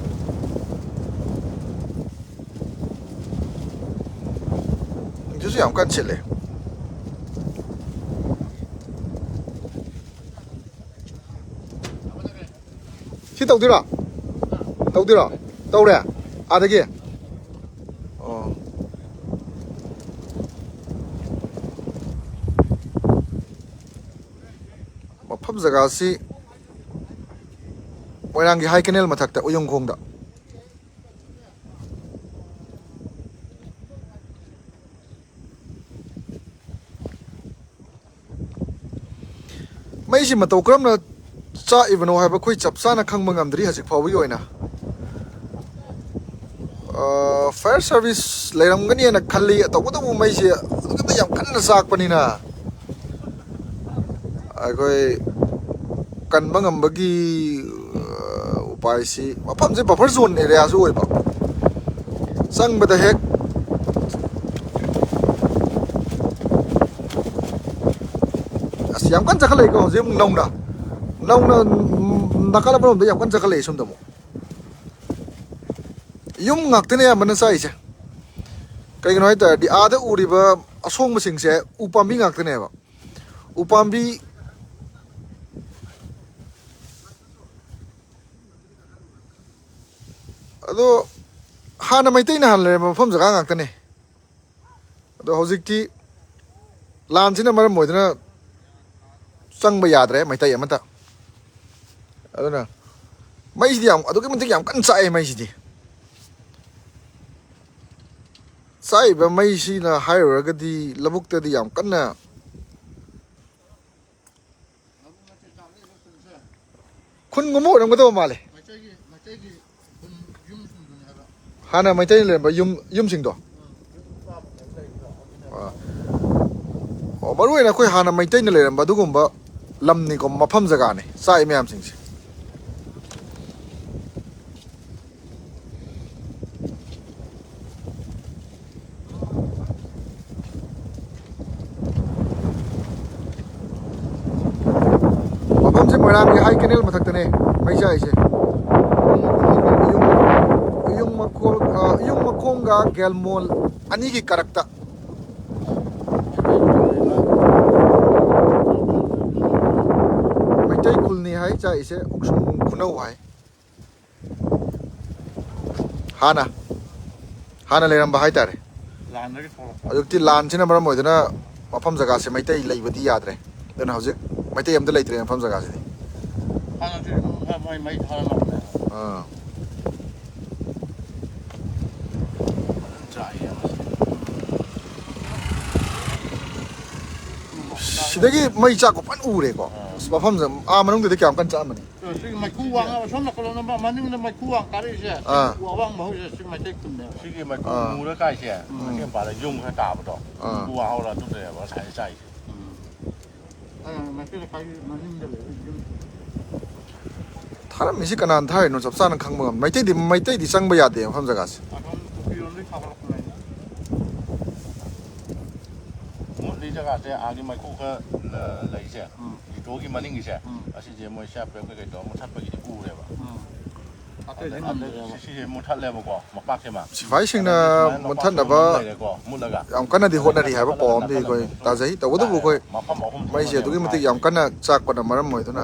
ꯅꯨꯡꯁꯤꯠꯁꯨ ꯌꯥꯝ ꯀꯟꯅ ꯁꯤꯠꯂꯦ꯫ ꯁꯤ ꯇꯧꯗꯣꯏꯔꯣ? ꯇꯧꯗꯣꯏꯔꯣ? ꯇꯧꯔꯦ? ꯑꯥꯗꯒꯤ? ꯑꯣ꯫ ꯃꯐꯝ ꯖꯒꯥꯁꯤ ꯃꯣꯏꯔꯥꯡꯒꯤ ꯍꯥꯏ ꯀꯦꯅꯦꯜ ꯃꯊꯛꯇ ꯎꯌꯨꯡꯈꯣꯡꯗ꯫ ꯃꯩꯁꯤ ꯃꯇꯧ ꯀꯔꯝꯅ ꯆꯥꯛꯏꯕꯅꯣ ꯍꯥꯏꯕ ꯑꯩꯈꯣꯏ ꯆꯞ ꯆꯥꯅ ꯈꯪꯕ ꯉꯝꯗ꯭ꯔꯤ ꯍꯧꯖꯤꯛ ꯐꯥꯎꯕꯒꯤ ꯑꯣꯏꯅ꯫ ꯑ, fire service ꯂꯩꯔꯝꯒꯅꯤꯅ ꯈꯜꯂꯤ, ꯇꯧꯕꯇꯕꯨ ꯃꯩꯁꯦ ꯑꯗꯨꯛꯀꯤ ꯃꯇꯤꯛ ꯌꯥꯝ ꯀꯟꯅ ꯆꯥꯛꯄꯅꯤꯅ ꯑꯩꯈꯣꯏ ꯀꯟꯕ ꯉꯝꯕꯒꯤ, ꯑ, ꯎꯄꯥꯏꯁꯤ, ꯃꯐꯝꯁꯦ buffer zone areaꯁꯨ ꯑꯣꯏꯕ, ꯆꯪꯕꯗ ꯍꯦꯛ ꯑꯁ, ꯌꯥꯝ ꯀꯟꯅ ꯆꯈꯠꯂꯛꯏꯀꯣ ꯍꯧꯖꯤꯛ ꯑꯃꯨꯛ ꯅꯧꯅ꯫ ꯅꯧꯅ, ꯎꯝ, ꯅꯥꯀꯜ ꯑꯃꯔꯣꯝꯗ ꯌꯥꯝ ꯀꯟꯅ ꯆꯈꯠꯂꯛꯏ ꯁꯣꯝꯗ ꯑꯃꯨꯛ꯫ ꯌꯨꯝ ꯉꯥꯛꯇꯅꯦ ꯑꯌꯥꯝꯕꯅ ꯆꯥꯛꯏꯁꯦ꯫ ꯀꯩꯒꯤꯅꯣ ꯍꯥꯏ ꯇꯥꯔꯗꯤ ꯑꯥꯗ ꯎꯔꯤꯕ ꯑꯁꯣꯡꯕꯁꯤꯡꯁꯦ ꯎ ꯄꯥꯝꯕꯤ ꯉꯥꯛꯇꯅꯦꯕ꯫ ꯎ ꯄꯥꯝꯕꯤ ꯑꯗꯣ ꯍꯥꯟꯅ ꯃꯩꯇꯩꯅ ꯍꯥꯟꯅ ꯂꯩꯔꯝꯕ ꯃꯐꯝ ꯖꯒꯥ ꯉꯥꯛꯇꯅꯦ꯫ ꯑꯗꯣ ꯍꯧꯖꯤꯛꯇꯤ ꯂꯥꯟꯁꯤꯅ ꯃꯔꯝ ꯑꯣꯏꯗꯨꯅ ꯆꯪꯕ ꯌꯥꯗ꯭ꯔꯦ ꯃꯩꯇꯩ ꯑꯃꯠꯇ꯫ ꯑꯗꯨꯅ ꯃꯩꯁꯤꯗꯤ ꯌꯥꯝ, ꯑꯗꯨꯛꯀꯤ ꯃꯇꯤꯛ ꯌꯥꯝ ꯀꯟꯅ ꯆꯥꯛꯑꯦ ꯃꯩꯁꯤꯗꯤ꯫ ꯆꯥꯛꯏꯕ ꯃꯩꯁꯤꯅ ꯍꯥꯏꯔꯨꯔꯒꯗꯤ ꯂꯧꯕꯨꯛꯇꯗꯤ ꯌꯥꯝ ꯀꯟꯅ ꯈꯨꯟꯒꯨꯝꯕ ꯑꯣꯏꯔꯝꯒꯗꯕ ꯃꯥꯜꯂꯦ꯫ ꯃꯩꯇꯩꯒꯤ, ꯃꯩꯇꯩꯒꯤ ꯈꯨꯟ ꯌꯨꯝꯁꯤꯡꯗꯨꯅꯤ ꯍꯥꯏꯕ꯫ ꯍꯥꯟꯅ ꯃꯩꯇꯩꯅ ꯂꯩꯔꯝꯕ ꯌꯨꯝ, ꯌꯨꯝꯁꯤꯡꯗꯣ꯫ ꯑꯥ꯫ ꯑꯣ, ꯃꯔꯨ ꯑꯣꯏꯅ ꯑꯩꯈꯣꯏ ꯍꯥꯟꯅ ꯃꯩꯇꯩꯅ ꯂꯩꯔꯝꯕ ꯑꯗꯨꯒꯨꯝꯕ ꯂꯝꯅꯤꯀꯣ, ꯃꯐꯝ ꯖꯒꯥꯅꯤ ꯆꯥꯛꯏ ꯃꯌꯥꯝꯁꯤꯡꯁꯦ꯫ ꯃꯐꯝꯁꯦ ꯃꯣꯏꯔꯥꯡꯒꯤ ꯍꯥꯏ ꯀꯦꯅꯦꯜ ꯃꯊꯛꯇꯅꯦ ꯃꯩ ꯆꯥꯛꯏꯁꯦ꯫ ꯎꯌꯨꯡ, ꯎꯌꯨꯡ ꯃꯈꯣꯜ-, ꯑ, ꯎꯌꯨꯡ ꯃꯈꯣꯡꯒ ꯒꯦꯜꯃꯣꯜ ꯑꯅꯤꯒꯤ ꯀꯔꯛꯇ꯫ ꯃꯩꯇꯩ ꯈꯨꯜꯅꯤ ꯍꯥꯏ ꯆꯥꯛꯏꯁꯦ, ꯎꯛꯁꯨꯝ ꯈꯨꯅꯧ ꯍꯥꯏ꯫ ꯍꯥꯟꯅ ꯍꯥꯟꯅ ꯂꯩꯔꯝꯕ ꯍꯥꯏꯇꯥꯔꯦ꯫ ꯂꯥꯟꯗꯒꯤ ꯊꯣꯛꯂꯛꯄ꯫ ꯍꯧꯖꯤꯛꯇꯤ ꯂꯥꯟꯁꯤꯅ ꯃꯔꯝ ꯑꯣꯏꯗꯨꯅ ꯃꯐꯝ ꯖꯒꯥꯁꯦ ꯃꯩꯇꯩ ꯂꯩꯕꯗꯤ ꯌꯥꯗ꯭ꯔꯦ꯫ ꯑꯗꯨꯅ ꯍꯧꯖꯤꯛ ꯃꯩꯇꯩ ꯑꯝꯇ ꯂꯩꯇ꯭ꯔꯦ ꯃꯐꯝ ꯖꯒꯥꯁꯤꯗꯤ꯫ ꯍꯥꯟꯅꯗꯤ ꯑꯗꯨꯝ ꯈꯔ ꯃꯩ ꯃꯩ ꯊꯥꯔꯝꯃꯕꯅꯦ꯫ ꯑꯥ꯫ ꯐꯖꯅ ꯆꯥꯏꯌꯦ ꯃꯁꯤ꯫ ꯁꯤꯗꯒꯤ ꯃꯩ ꯆꯥꯛꯄ ꯐꯖꯅ ꯎꯔꯦꯀꯣ꯫ ꯑꯁ, ꯃꯐꯝꯁꯦ ꯑꯥ ꯃꯅꯨꯡꯗꯗꯤ ꯀꯌꯥꯝ ꯀꯟꯅ ꯆꯥꯛꯑꯝꯃꯅꯤ꯫ ꯁꯤꯒꯤ ꯃꯩꯈꯨ ꯋꯥꯡ ꯑꯁꯣꯝ ꯅꯥꯀꯜꯂꯣꯝꯗ ꯃꯅꯤꯡꯗ ꯃꯩꯈꯨ ꯋꯥꯡ ꯀꯥꯔꯛꯏꯁꯦ꯫ ꯑꯥ꯫ ꯎ ꯑꯋꯥꯡꯕ ꯍꯧꯔꯤꯁꯦ ꯁꯤ ꯃꯩꯇꯩ ꯈꯨꯟꯅꯦꯕ꯫ ꯁꯤꯒꯤ ꯃꯩꯈꯨ ꯑꯥ꯫ ꯃꯨꯔ ꯀꯥꯏꯁꯦ꯫ ꯃꯇꯦꯛ ꯃꯄꯥꯗ ꯌꯨꯝ ꯈꯔ ꯇꯥꯕꯗꯣ꯫ ꯑꯥ꯫ ꯎ ꯋꯥ ꯍꯧꯔ ꯑꯗꯨꯗꯅꯦꯕ ꯉꯁꯥꯏ ꯆꯥꯏꯁꯦ꯫ ꯑ, ꯃꯩꯇꯩ ꯂꯩꯀꯥꯏꯒꯤ ꯃꯅꯤꯡꯗ ꯂꯩꯕ ꯌꯨꯝ꯫ ꯊꯥꯔꯝꯃꯤꯁꯤ ꯀꯅꯥꯅ ꯊꯥꯔꯤꯅꯣ ꯆꯞ ꯆꯥꯅ ꯈꯪꯕ ꯉꯝ-, ꯃꯩꯇꯩꯗꯤ, ꯃꯩꯇꯩꯗꯤ ꯆꯪꯕ ꯌꯥꯗꯦ ꯃꯐꯝ ꯖꯒꯥꯁꯦ꯫ ꯑꯁꯣꯝ ꯄꯨꯈ꯭ꯔꯤꯔꯣꯝꯗꯒꯤ ꯊꯥꯒꯠꯂꯛꯄꯅꯦ꯫ ꯃꯨꯠꯂꯤ ꯖꯒꯥꯁꯦ ꯑꯥꯒꯤ ꯃꯩꯈꯨ ꯈꯔ ꯂ-, ꯂꯩꯁꯦ꯫ ꯎꯝ꯫ ꯂꯤꯇꯣꯒꯤ ꯃꯅꯤꯡꯒꯤꯁꯦ꯫ ꯎꯝ꯫ ꯑꯁꯤꯁꯦ ꯃꯣꯏ ꯁꯤ ꯑꯥꯔ ꯄꯤ ꯑꯦꯐ ꯀꯩꯀꯩ ꯇꯧꯔꯒ ꯃꯨꯊꯠꯄꯒꯤꯗꯤ ꯎꯔꯦꯕ꯫ ꯎꯝ꯫ ꯑꯇꯩꯗꯤ ꯑꯗ-, ꯉꯝꯗ꯭ꯔꯦꯕ꯫ ꯁꯤ-, ꯁꯤꯁꯦ ꯃꯨꯊꯠꯂꯦꯕꯀꯣ ꯃꯄꯥꯛꯁꯤꯃ꯫ ꯁꯤꯐꯥꯏꯁꯤꯡꯅ ꯑꯗꯒꯤ ꯁꯨꯃꯥꯏꯅ ꯃꯄꯥꯛ ꯃꯨꯊꯠꯅꯕ ꯁꯤꯃ ꯂꯩꯔꯦꯀꯣ, ꯃꯨꯠꯂꯒ꯫ ꯌꯥꯝ ꯀꯟꯅꯗꯤ ꯍꯣꯠꯅꯔꯤ ꯍꯥꯏꯕ ꯄꯥꯎ ꯑꯃꯗꯤ ꯅꯥꯀꯟ ꯑꯩꯈꯣꯏ ꯑꯃꯁꯨ ꯇꯥꯖꯩ꯫ ꯇꯧꯕꯇꯕꯨ ꯑꯩꯈꯣꯏ ꯃꯐꯝ ꯑꯍꯨꯝ ꯃꯩꯁꯦ ꯑꯗꯨꯛꯀꯤ ꯃꯇꯤꯛ ꯊꯣꯛꯑꯦꯕ ꯌꯥꯝ ꯀꯟꯅ ꯆꯥꯛꯄꯅ ꯃꯔꯝ ꯑꯣꯏꯗꯨꯅ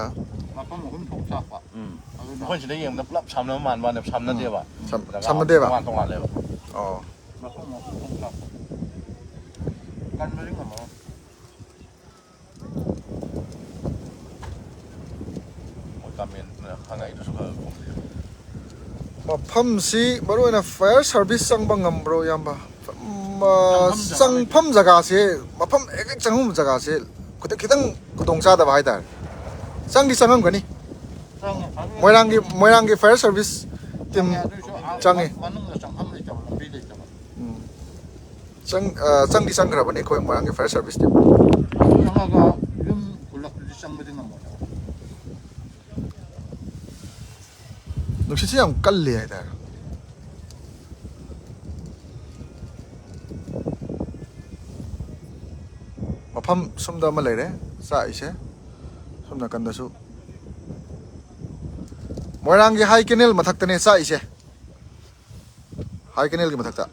ꯃꯐꯝ ꯑꯍꯨꯝ ꯊꯣꯛ ꯆꯥꯛꯄ꯫ ꯎꯝ꯫ ꯑꯗꯨꯅ ꯑꯩꯈꯣꯏ ꯁꯤꯗ ꯌꯦꯡꯕꯗ ꯄꯨꯂꯞ ꯁꯝꯅꯕ ꯃꯥꯟꯕ ꯋꯥꯅꯦ, ꯁꯝꯅꯗꯦꯕ꯫ ꯁꯝ-, ꯖꯒꯥ ꯁꯝꯅꯗꯦꯕ? ꯇꯣꯉꯥꯟ ꯇꯣꯉꯥꯜꯂꯦꯕ꯫ ꯑꯣ꯫ ꯃꯐꯝ ꯑꯍꯨꯝ ꯊꯣꯛ ꯆꯥꯛꯄ꯫ ꯀꯟꯕꯗꯤ ꯉꯝꯃꯔꯣꯏ꯫ ꯃꯣꯏ ꯀꯃꯦꯟ ꯍꯪꯉꯛꯏꯗꯨꯁꯨ ꯈꯔ ꯈꯨꯝꯗꯦ꯫ ꯃꯐꯝꯁꯤ ꯃꯔꯨꯑꯣꯏꯅ ꯐꯥꯌꯔ ꯁꯥꯔꯚꯤꯁ ꯆꯪꯕ ꯉꯝꯕ꯭ꯔꯣ, ꯏꯌꯥꯝꯕ? ꯃ-, ꯆꯪꯐꯝ ꯖꯒꯥ ꯆꯪꯐꯝ ꯖꯒꯥꯁꯦ, ꯃꯐꯝ ꯍꯦꯛ ꯍꯦꯛ ꯆꯪꯐꯝ ꯖꯒꯥꯁꯦ ꯈꯤꯇꯪ, ꯈꯤꯇꯪ ꯈꯨꯗꯣꯡ ꯆꯥꯗꯕ ꯍꯥꯏꯇꯥꯔꯦ꯫ ꯆꯪꯗꯤ ꯆꯪꯉꯝꯒꯅꯤ꯫ ꯆꯪꯉꯦ, ꯐꯖꯅ ꯃꯣꯏꯔꯥꯡꯒꯤ, ꯃꯣꯏꯔꯥꯡꯒꯤ ꯐꯥꯌꯔ ꯁꯥꯔꯚꯤꯁ ꯇꯤꯝ ꯆꯪꯉꯦ, ꯑꯗꯨꯏꯁꯨ ꯑꯥ ꯆꯪꯉꯤ꯫ ꯃꯅꯨꯡꯗ ꯆꯪꯐꯝ ꯂꯩꯇꯕ, ꯂꯝꯕꯤ ꯂꯩꯇꯕ꯫ ꯎꯝ꯫ ꯆꯪ-, ꯑ, ꯆꯪꯗꯤ ꯆꯪꯈ꯭ꯔꯕꯅꯤ ꯑꯩꯈꯣꯏ ꯃꯣꯏꯔꯥꯡꯒꯤ ꯐꯥꯌꯔ ꯁꯥꯔꯚꯤꯁ ꯇꯤꯝ꯫ ꯆꯪꯉꯒ ꯌꯨꯝ ꯈꯨꯂꯛꯇꯨꯗꯤ ꯆꯪꯕꯗꯤ ꯉꯝꯃꯣꯏ꯫ ꯅꯨꯡꯁꯤꯠꯁꯦ ꯌꯥꯝ ꯀꯜꯂꯤ ꯍꯥꯏꯇꯥꯔꯦ꯫ ꯃꯐꯝ ꯁꯣꯝꯗ ꯑꯃ ꯂꯩꯔꯦ ꯆꯥꯛꯏꯁꯦ, ꯁꯣꯝ ꯅꯥꯀꯟꯗꯁꯨ꯫ ꯃꯣꯏꯔꯥꯡꯒꯤ ꯍꯥꯏ ꯀꯦꯅꯦꯜ ꯃꯊꯛꯇꯅꯦ ꯆꯥꯛꯏꯁꯦ, ꯍꯥꯏ ꯀꯦꯅꯦꯜꯒꯤ ꯃꯊꯛꯇ꯫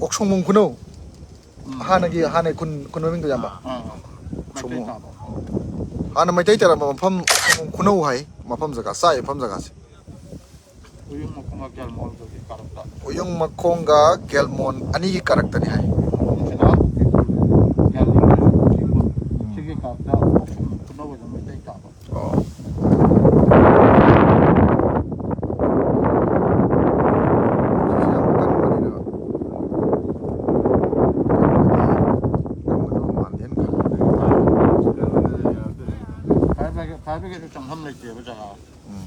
ꯑꯣꯛꯁꯣꯡꯕꯝ ꯈꯨꯅꯧ꯫ ꯍꯥꯟꯅꯒꯤ, ꯍꯥꯟꯅꯒꯤ ꯈꯨꯟ, ꯈꯨꯟ ꯃꯃꯤꯡꯗꯣ, ꯏꯌꯥꯝꯕ? ꯑꯥ, ꯑꯥ꯫ ꯃꯩꯇꯩ ꯁꯣꯃꯣ꯫ ꯇꯥꯕ꯫ ꯍꯥꯟꯅ ꯃꯩꯇꯩ ꯇꯥꯔꯝꯕ ꯃꯐꯝ ꯁꯣꯃꯣ ꯈꯨꯅꯧ ꯍꯥꯏ, ꯃꯐꯝ ꯖꯒꯥ, ꯆꯥꯛꯏ ꯃꯐꯝ ꯖꯒꯥꯁꯦ꯫ ꯎꯌꯨꯡ ꯃꯈꯣꯡ꯫ ꯒꯦꯜꯃꯣꯟꯗꯨꯒꯤ ꯀꯥꯔꯛꯇ꯫ ꯎꯌꯨꯡ ꯃꯈꯣꯡꯒ ꯒꯦꯜꯃꯣꯟ ꯑꯅꯤꯒꯤ ꯀꯥꯔꯛꯇꯅꯤ ꯍꯥꯏ꯫ ꯁꯤꯅ ꯒꯦꯜꯃꯣꯟꯗꯨꯒꯤ ꯁꯤꯒꯤ ꯀꯥꯔꯛꯇ ꯃꯣꯛꯁꯨꯝ ꯐꯨꯅꯧꯅ ꯃꯩꯇꯩ ꯇꯥꯕ꯫ ꯑꯣ꯫ ꯁꯤꯁꯨ ꯌꯥꯝ ꯀꯟꯕꯅꯤꯅ꯫ ꯀꯟꯕꯗꯤ ꯀꯟꯕꯗꯣ ꯃꯥꯟꯗꯦꯅ ꯈꯜꯂꯨꯔꯦ꯫ ꯐꯥꯌꯔ ꯕ꯭ꯔꯤꯒꯦꯗ, ꯐꯥꯌꯔ ꯕ꯭ꯔꯤꯒꯦꯗꯁꯨ ꯆꯪꯐꯝ ꯂꯩꯇꯦꯕ ꯖꯒꯥ꯫ ꯎꯝ꯫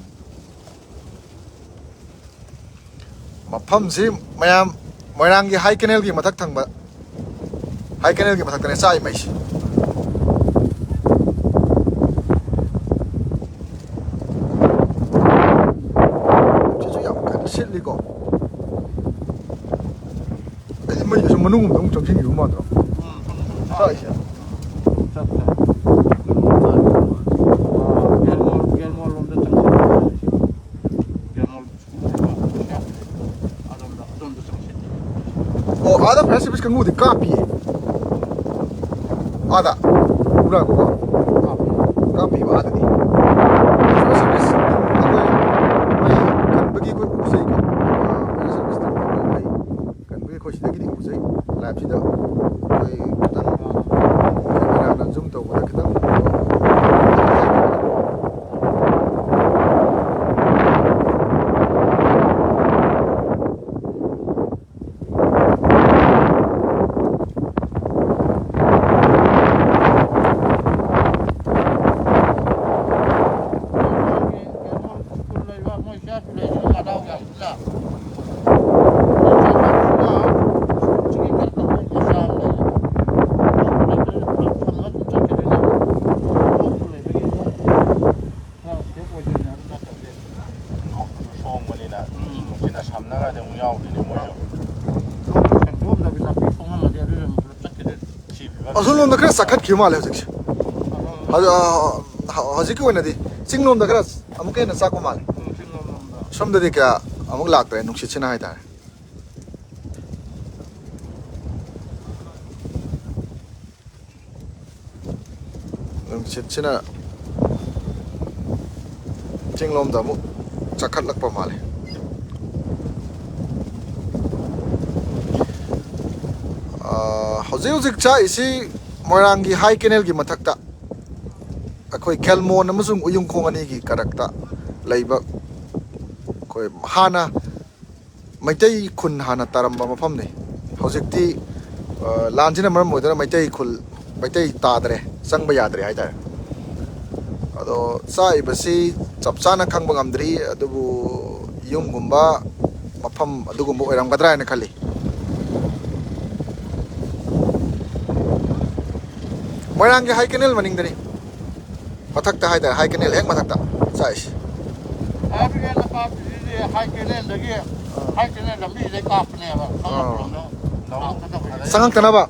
ꯃꯐꯝꯁꯤ ꯃꯌꯥꯝ ꯃꯣꯏꯔꯥꯡꯒꯤ ꯍꯥꯏ ꯀꯦꯅꯦꯜꯒꯤ ꯃꯊꯛ ꯊꯪꯕ, ꯍꯥꯏ ꯀꯦꯅꯦꯜꯒꯤ ꯃꯊꯛꯇꯅꯦ ꯆꯥꯛꯏ ꯃꯩꯁꯤ꯫ ꯁꯤꯁꯨ ꯌꯥꯝ ꯀꯟꯅ ꯁꯤꯠꯂꯤꯀꯣ꯫ ꯑꯩꯗꯤ ꯃꯩꯁꯦ ꯁꯨꯝ ꯃꯅꯨꯡ ꯑꯃꯗ ꯑꯃꯨꯛ ꯆꯪꯁꯤꯟꯈꯤꯕ ꯃꯥꯟꯗ꯭ꯔꯣ? ꯎꯝ, ꯁꯨꯝ, ꯁꯨꯝ ꯁꯥꯛꯏꯁꯦ꯫ ꯁꯨꯝ ꯆꯠꯈ꯭ꯔꯦ꯫ ꯀꯩꯅꯣ, ꯀꯩꯅꯣ ꯂꯣꯝꯗ ꯆꯪꯁꯤꯟꯈ꯭ꯔꯦ꯫ ꯀꯩꯅꯣ, ꯑꯗꯣꯝꯗ, ꯑꯗꯣꯝꯗ ꯆꯪꯁꯤꯟꯈ꯭ꯔꯦ꯫ ꯑꯣ, ꯑꯥꯗ ꯐꯥꯌꯔ ꯁꯔꯚꯤꯁ ꯀꯥꯡꯕꯨꯗꯤ ꯀꯥꯞꯄꯤꯌꯦ꯫ ꯑꯥꯗ꯫ ꯎꯔꯥꯀꯣ? ꯀꯥꯞꯄꯤꯕ ꯑꯥꯗꯗꯤ꯫ ꯐꯥꯌꯔ ꯁꯔꯚꯤꯁ ꯑꯩꯈꯣꯏ ꯃꯩ ꯀꯟꯕꯒꯤ ꯑꯩꯈꯣꯏ ꯎꯖꯩꯀꯣ꯫ ꯑꯥ, ꯐꯥꯌꯔ ꯁꯔꯚꯤꯁꯇ ꯑꯩꯈꯣꯏ ꯃꯩ ꯀꯟꯕꯒꯤ ꯑꯩꯈꯣꯏ ꯁꯤꯗꯒꯤꯗꯤ ꯎꯖꯩ꯫ ꯂꯥꯏꯚꯁꯤꯗ ꯑꯩꯈꯣꯏ ꯈꯤꯇꯪ ꯀꯦꯃꯦꯔꯥꯅ ꯖꯨꯝ ꯇꯧꯕꯗ ꯈꯤꯇꯪ ꯁꯣꯡꯕꯅꯤꯅ ꯅꯨꯡꯁꯤꯠꯅ ꯁꯝꯅꯔꯗꯤ ꯑꯃꯨꯛ ꯌꯥꯎꯗꯣꯏꯅꯦ ꯃꯣꯏꯁꯨ꯫ ꯁꯦꯡꯗꯣꯛꯑꯝꯗꯕꯤ ꯂꯝꯕꯤ ꯊꯣꯡ ꯑꯃꯗꯤ ꯑꯗꯨꯗ ꯑꯃꯨꯛ ꯄꯨꯂꯞ ꯆꯠꯈꯤꯗꯣꯏꯅꯤ꯫ ꯁꯤ ꯐꯤꯕꯝ ꯑꯁꯣꯝꯂꯣꯝꯗ ꯈꯔ ꯆꯥꯈꯠꯈꯤꯕ ꯃꯥꯜꯂꯦ ꯍꯧꯖꯤꯛꯁꯦ꯫ ꯍꯧꯖꯤꯛ, ꯑ, ꯍꯧꯖꯤꯛꯀꯤ ꯑꯣꯏꯅꯗꯤ ꯆꯤꯡꯂꯣꯝꯗ ꯈꯔ ꯑꯃꯨꯛꯀ ꯍꯦꯟꯅ ꯆꯥꯛꯄ ꯃꯥꯜꯂꯦ꯫ ꯎꯝ, ꯆꯤꯡꯂꯣꯝꯗ꯫ ꯁꯣꯝꯗꯗꯤ ꯀꯌꯥ ꯑꯃꯨꯛ ꯂꯥꯛꯇ꯭ꯔꯦ, ꯅꯨꯡꯁꯤꯠꯁꯤꯅ ꯍꯥꯏꯇꯥꯔꯦ꯫ ꯅꯨꯡꯁꯤꯠꯁꯤꯅ ꯆꯤꯡꯂꯣꯝꯗ ꯑꯃꯨꯛ ꯆꯥꯈꯠꯂꯛꯄ ꯃꯥꯜꯂꯦ꯫ ꯑ, ꯍꯧꯖꯤꯛ ꯍꯧꯖꯤꯛ ꯆꯥꯛꯏꯁꯤ ꯃꯣꯏꯔꯥꯡꯒꯤ ꯍꯥꯏ ꯀꯦꯅꯦꯜꯒꯤ ꯃꯊꯛꯇ, ꯑꯩꯈꯣꯏ ꯒꯦꯜꯃꯣꯟ ꯑꯃꯁꯨꯡ ꯎꯌꯨꯡꯈꯣꯡ ꯑꯅꯤꯒꯤ ꯀꯔꯛꯇ ꯂꯩꯕ ꯑꯩꯈꯣꯏ ꯍꯥꯟꯅ ꯃꯩꯇꯩ ꯈꯨꯟ ꯍꯥꯟꯅ ꯇꯥꯔꯝꯕ ꯃꯐꯝꯅꯤ꯫ ꯍꯧꯖꯤꯛꯇꯤ, ꯑ, ꯂꯥꯟꯁꯤꯅ ꯃꯔꯝ ꯑꯣꯏꯗꯨꯅ ꯃꯩꯇꯩ ꯈꯨꯜ, ꯃꯩꯇꯩ ꯇꯥꯗ꯭ꯔꯦ, ꯆꯪꯕ ꯌꯥꯗ꯭ꯔꯦ ꯍꯥꯏꯇꯥꯔꯦ꯫ ꯑꯗꯣ ꯆꯥꯛꯏꯕꯁꯤ ꯆꯞ ꯆꯥꯅ ꯈꯪꯕ ꯉꯝꯗ꯭ꯔꯤ, ꯑꯗꯨꯕꯨ ꯌꯨꯝꯒꯨꯝꯕ ꯃꯐꯝ ꯑꯗꯨꯒꯨꯝꯕ ꯑꯣꯏꯔꯝꯒꯗ꯭ꯔꯥ ꯍꯥꯏꯅ ꯈꯜꯂꯤ꯫ ꯃꯣꯏꯔꯥꯡꯒꯤ ꯍꯥꯏ ꯀꯦꯅꯦꯜ ꯃꯅꯤꯡꯗꯅꯤ, ꯃꯊꯛꯇ ꯍꯥꯏꯇꯥꯔꯦ, ꯍꯥꯏ ꯀꯦꯅꯦꯜ ꯍꯦꯛ ꯃꯊꯛꯇ ꯆꯥꯛꯏꯁꯦ꯫ ꯍꯥꯏ ꯀꯦꯅꯦꯜꯗ ꯀꯥꯞꯄꯤꯁꯤꯗꯤ ꯍꯥꯏ ꯀꯦꯅꯦꯜꯗꯒꯤ, ꯍꯥꯏ ꯀꯦꯅꯦꯜ ꯂꯝꯕꯤꯁꯤꯗꯩ ꯀꯥꯞꯄꯅꯦꯕ꯫ ꯑꯥ꯫ ꯆꯪꯉꯛꯀꯗꯕ꯫ ꯆꯪꯉꯛꯇꯅꯕ?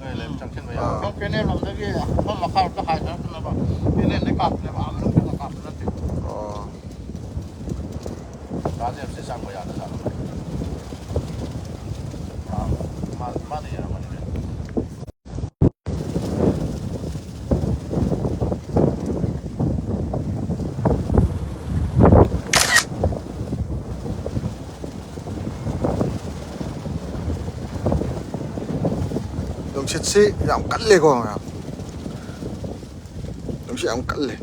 ꯑꯥ꯫ ꯀꯦꯅꯦꯜ ꯂꯣꯝꯗꯒꯤ ꯑꯁꯣꯝ ꯃꯈꯥꯔꯣꯝꯗ ꯍꯥꯏꯊꯔꯛꯇꯅꯕ ꯀꯦꯅꯦꯜꯗꯩ ꯀꯥꯞꯄꯅꯦꯕ, ꯑꯥ ꯃꯅꯨꯡ ꯆꯪꯅ ꯀꯥꯞꯄ ꯅꯠꯇꯦ꯫ ꯑꯣ꯫ ꯀꯥꯁꯦ ꯌꯥꯝ ꯆꯦ ꯆꯥꯡꯕ ꯌꯥꯗ ꯖꯥꯠꯂꯣ? ꯑꯥ, ꯃꯥ-, ꯃꯥꯅ ꯌꯥꯔꯝꯃꯅꯤ꯫ ꯅꯨꯡꯁꯤꯠꯁꯤ ꯌꯥꯝ ꯀꯜꯂꯦꯀꯣ, ꯃꯌꯥꯝ꯫ ꯅꯨꯡꯁꯤꯠ ꯌꯥꯝ ꯀꯜꯂꯦ꯫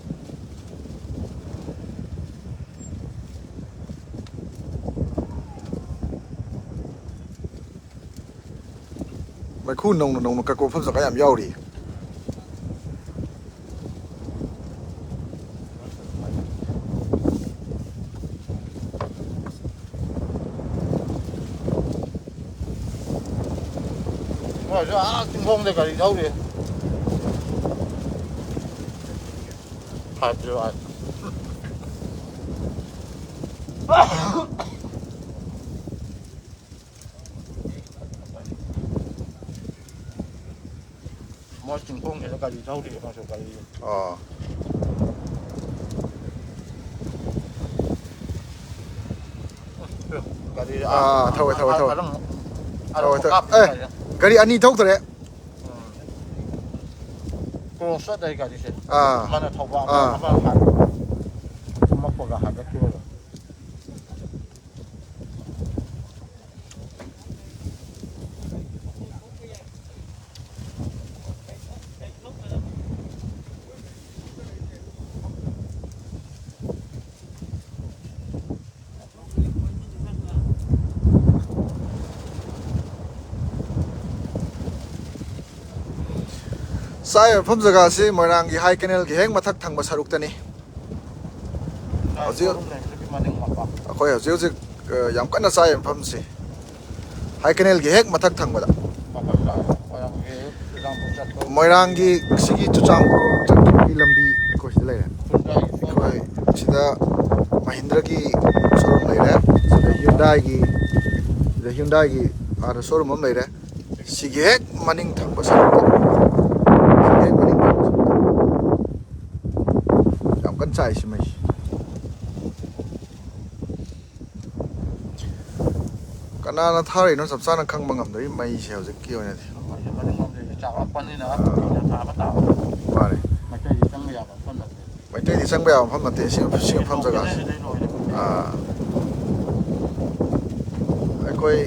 ꯃꯩꯈꯨ ꯅꯧꯅ ꯅꯧꯅ ꯀꯛꯄ ꯃꯐꯝ ꯖꯒꯥ ꯌꯥꯝ ꯌꯥꯎꯔꯤ꯫ ꯃꯣꯏꯁꯨ ꯑꯥ ꯆꯤꯡꯈꯣꯡꯗ ꯒꯥꯔꯤ ꯊꯧꯔꯤ꯫ Five zero eight. ꯃꯣꯏ ꯆꯤꯡꯈꯣꯡꯁꯤꯗ ꯒꯥꯔꯤ ꯊꯧꯔꯤ, ꯃꯣꯏꯁꯨ ꯒꯥꯔꯤ꯫ ꯑꯣ꯫ ꯒꯥꯔꯤ ꯑꯥ, ꯊꯧꯋꯦ, ꯊꯧꯋꯦ, ꯊꯧꯋꯦ꯫ ꯑꯗꯨꯝ, ꯊꯧꯋꯦ, ꯑꯗꯨꯝ ꯊꯧꯋꯦ꯫ ꯀꯥꯞꯄꯤ ꯑꯦ, ꯍꯥꯏꯁꯦ꯫ ꯒꯥꯔꯤ ꯑꯅꯤ ꯊꯧꯗ꯭ꯔꯦ꯫ ꯎꯝ꯫ ꯀ꯭ꯔꯣꯁ ꯆꯠꯂꯦ ꯒꯥꯔꯤꯁꯦ꯫ ꯑꯥ꯫ ꯑꯃꯅ ꯊꯧꯕ, ꯑꯃ, ꯑꯥ꯫ ꯑꯃ ꯍꯥꯟ-, ꯀꯨꯝꯃꯛꯄꯒ ꯍꯥꯏꯒꯠꯈꯤꯕꯗꯣ꯫ ꯇꯥꯛꯏꯕ ꯃꯐꯝ ꯖꯒꯥꯁꯤ ꯃꯣꯏꯔꯥꯡꯒꯤ ꯍꯥꯏ ꯀꯦꯅꯦꯜꯒꯤ ꯍꯦꯛ ꯃꯊꯛ ꯊꯪꯕ ꯁꯔꯨꯛꯇꯅꯤ꯫ ꯍꯧꯖꯤꯛ ꯑꯩꯈꯣꯏ ꯍꯧꯖꯤꯛ ꯍꯧꯖꯤꯛ, ꯑ, ꯌꯥꯝ ꯀꯟꯅ ꯆꯥꯏ ꯃꯐꯝꯁꯤ꯫ ꯍꯥꯏ ꯀꯦꯅꯦꯜꯒꯤ ꯍꯦꯛ ꯃꯊꯛ ꯊꯪꯕꯗ꯫ ꯃꯣꯏꯔꯥꯡꯒꯤ ꯁꯤꯒꯤ ꯆꯨꯔꯆꯥꯟꯄꯨꯔ ꯆꯠꯄꯒꯤ ꯂꯝꯕꯤ ꯑꯩꯈꯣꯏ ꯁꯤꯗ ꯂꯩꯔꯦ꯫ ꯑꯩꯈꯣꯏ ꯁꯤꯗ ꯃꯍꯤꯟꯗ꯭ꯔꯒꯤ ꯁꯣꯔꯨꯝ ꯂꯩꯔꯦ꯫ ꯁꯤꯗ ꯍ꯭ꯌꯨꯟꯗꯥꯏꯒꯤ, ꯁꯤꯗ ꯍ꯭ꯌꯨꯟꯗꯥꯏꯒꯤ ꯑꯥꯗ ꯁꯣꯔꯨꯝ ꯑꯃ ꯂꯩꯔꯦ꯫ ꯁꯤꯒꯤ ꯍꯦꯛ ꯃꯅꯤꯡ ꯊꯪꯕ ꯁꯔꯨꯛꯇ, ꯁꯤꯒꯤ ꯍꯦꯛ ꯃꯅꯤꯡ ꯊꯪꯕ ꯁꯔꯨꯛꯇ꯫ ꯌꯥꯝ ꯀꯟꯅ ꯆꯥꯏ ꯁꯤ ꯃꯩꯁꯤ꯫ ꯀꯅꯥꯅ ꯊꯥꯔꯛꯏꯅꯣ ꯆꯞ ꯆꯥꯅ ꯈꯪꯕ ꯉꯝꯗ꯭ꯔꯤ ꯃꯩꯁꯦ ꯍꯧꯖꯤꯛꯀꯤ ꯑꯣꯏꯅꯗꯤ꯫ ꯑꯩꯈꯣꯏꯁꯦ ꯃꯅꯤꯡꯂꯣꯝꯗꯒꯤ ꯆꯥꯎꯔꯛꯄꯅꯤꯅ ꯀꯨꯏꯅ ꯊꯥꯕ ꯇꯥꯕ꯫ ꯃꯥꯅꯦ꯫ ꯃꯩꯇꯩꯗꯤ ꯆꯪꯕ ꯌꯥꯕ ꯃꯐꯝ ꯅꯠꯇꯦ꯫ ꯃꯩꯇꯩꯗꯤ ꯆꯪꯕ ꯌꯥꯕ ꯃꯐꯝ ꯅꯠꯇꯦ ꯁꯤ, ꯁꯤ ꯃꯐꯝ ꯖꯒꯥꯁꯦ꯫ ꯁꯤꯗꯩ ꯂꯣꯏꯔꯦ꯫ ꯑꯥ꯫ ꯑꯩꯈꯣꯏ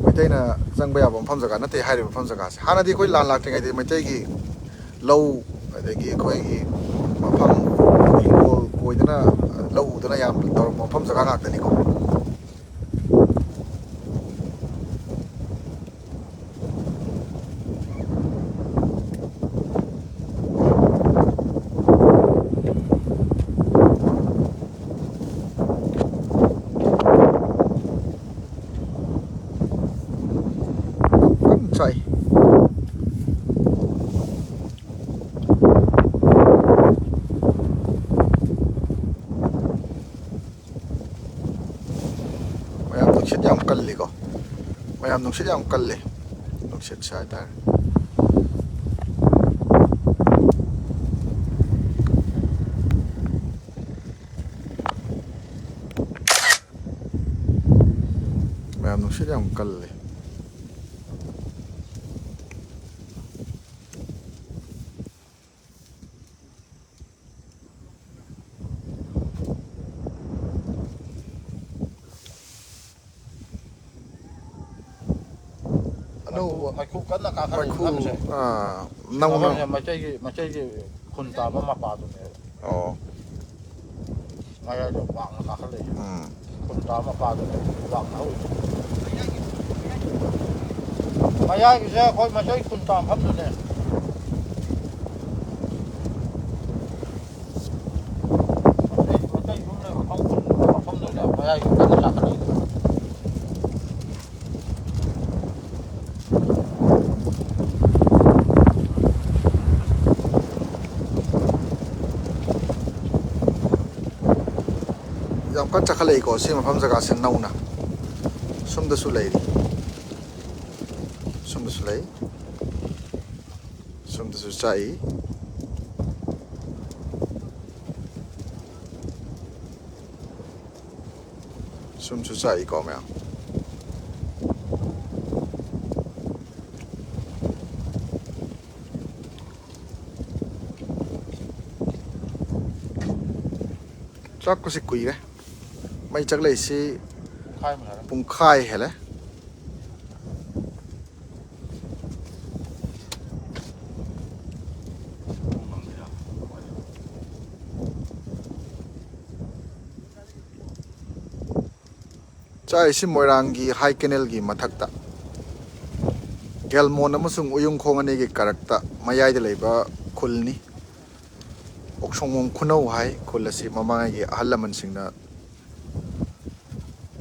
ꯃꯩꯇꯩꯅ ꯆꯪꯕ ꯌꯥꯕ ꯃꯐꯝ ꯖꯒꯥ ꯅꯠꯇꯦ ꯍꯥꯏꯔꯤꯕ ꯃꯐꯝ ꯖꯒꯥꯁꯦ꯫ ꯍꯥꯟꯅꯗꯤ ꯑꯩꯈꯣꯏ ꯂꯥꯟ ꯂꯥꯛꯇ꯭ꯔꯤꯉꯩꯗ ꯃꯩꯇꯩꯒꯤ ꯂꯧ, ꯑꯗꯒꯤ ꯑꯩꯈꯣꯏꯒꯤ ꯃꯐꯝ, ꯍꯤꯡꯒꯣꯜ ꯀꯣꯏꯗꯅ ꯂꯧ ꯎꯗꯅ ꯌꯥꯝ ꯇꯧꯔꯝꯕ ꯃꯐꯝ ꯖꯒꯥ ꯉꯥꯛꯇꯅꯤꯀꯣ꯫ ꯀꯟꯅ ꯁꯥꯏ꯫ ꯃꯌꯥꯝ ꯅꯨꯡꯁꯤꯠ ꯌꯥꯝ ꯀꯜꯂꯤꯀꯣ꯫ ꯃꯌꯥꯝ ꯅꯨꯡꯁꯤꯠ ꯌꯥꯝ ꯀꯜꯂꯤ꯫ ꯅꯨꯡꯁꯤꯠꯁꯦ ꯍꯥꯏꯇꯥꯔꯦ꯫ ꯃꯌꯥꯝ ꯅꯨꯡꯁꯤꯠ ꯌꯥꯝ ꯀꯜꯂꯤ꯫ ꯑꯅꯧꯕ ꯃꯩꯈꯨ ꯀꯟꯅ ꯀꯥꯈꯠꯂꯛꯏ ꯃꯩꯈꯨ, ꯃꯐꯝꯁꯦ꯫ ꯑꯥ, ꯅꯧꯅ꯫ ꯃꯐꯝꯁꯦ ꯃꯩꯇꯩꯒꯤ, ꯃꯩꯇꯩꯒꯤ ꯈꯨꯟ ꯇꯥꯕ ꯃꯄꯥꯗꯨꯅꯦꯕ꯫ ꯑꯣ꯫ ꯃꯌꯥꯏꯗ ꯋꯥꯡꯅ ꯀꯥꯈꯠꯂꯛꯏ꯫ ꯎꯝ꯫ ꯈꯨꯟ ꯇꯥꯕ ꯃꯄꯥꯗꯨꯅꯦ ꯋꯥꯡꯅ ꯍꯧꯔꯤꯁꯦ꯫ ꯃꯌꯥꯏꯒꯤꯁꯦ ꯑꯩꯈꯣꯏ ꯃꯩꯇꯩ ꯈꯨꯟ ꯇꯥꯐꯝꯗꯨꯅꯦ꯫ ꯌꯥꯏ, ꯀꯟꯅ ꯆꯥꯈꯠꯂꯛꯏ꯫ ꯌꯥꯝ ꯀꯟꯅ ꯆꯥꯈꯠꯂꯛꯏꯀꯣ ꯁꯤ ꯃꯐꯝ ꯖꯒꯥꯁꯦ ꯅꯧꯅ꯫ ꯁꯣꯝꯗꯁꯨ ꯂꯩꯔꯤ꯫ ꯁꯣꯝꯗꯁꯨ ꯂꯩ꯫ ꯁꯣꯝꯗꯁꯨ ꯆꯥꯛꯏ꯫ ꯁꯨꯝꯁꯨ ꯆꯥꯛꯏꯀꯣ ꯃꯌꯥꯝ꯫ ꯆꯥꯛꯄꯁꯤ ꯀꯨꯏꯔꯦ꯫ ꯃꯩ ꯆꯥꯛꯂꯛꯏꯁꯤ ꯄꯨꯡꯈꯥꯏ ꯍꯦꯜꯂꯦ꯫ ꯆꯥꯛꯏꯁꯤ ꯃꯣꯏꯔꯥꯡꯒꯤ ꯍꯥꯏ ꯀꯦꯅꯦꯜꯒꯤ ꯃꯊꯛꯇ, ꯒꯦꯜꯃꯣꯟ ꯑꯃꯁꯨꯡ ꯎꯌꯨꯡꯈꯣꯡ ꯑꯅꯤꯒꯤ ꯀꯔꯛꯇ ꯃꯌꯥꯏꯗ ꯂꯩꯕ ꯈꯨꯜꯅꯤ꯫ ꯑꯣꯛꯁꯣꯡꯕꯝ ꯈꯨꯅꯧ ꯍꯥꯏ ꯈꯨꯜ ꯑꯁꯤ ꯃꯃꯥꯡꯉꯩꯒꯤ ꯑꯍꯜ ꯂꯃꯟꯁꯤꯡꯅ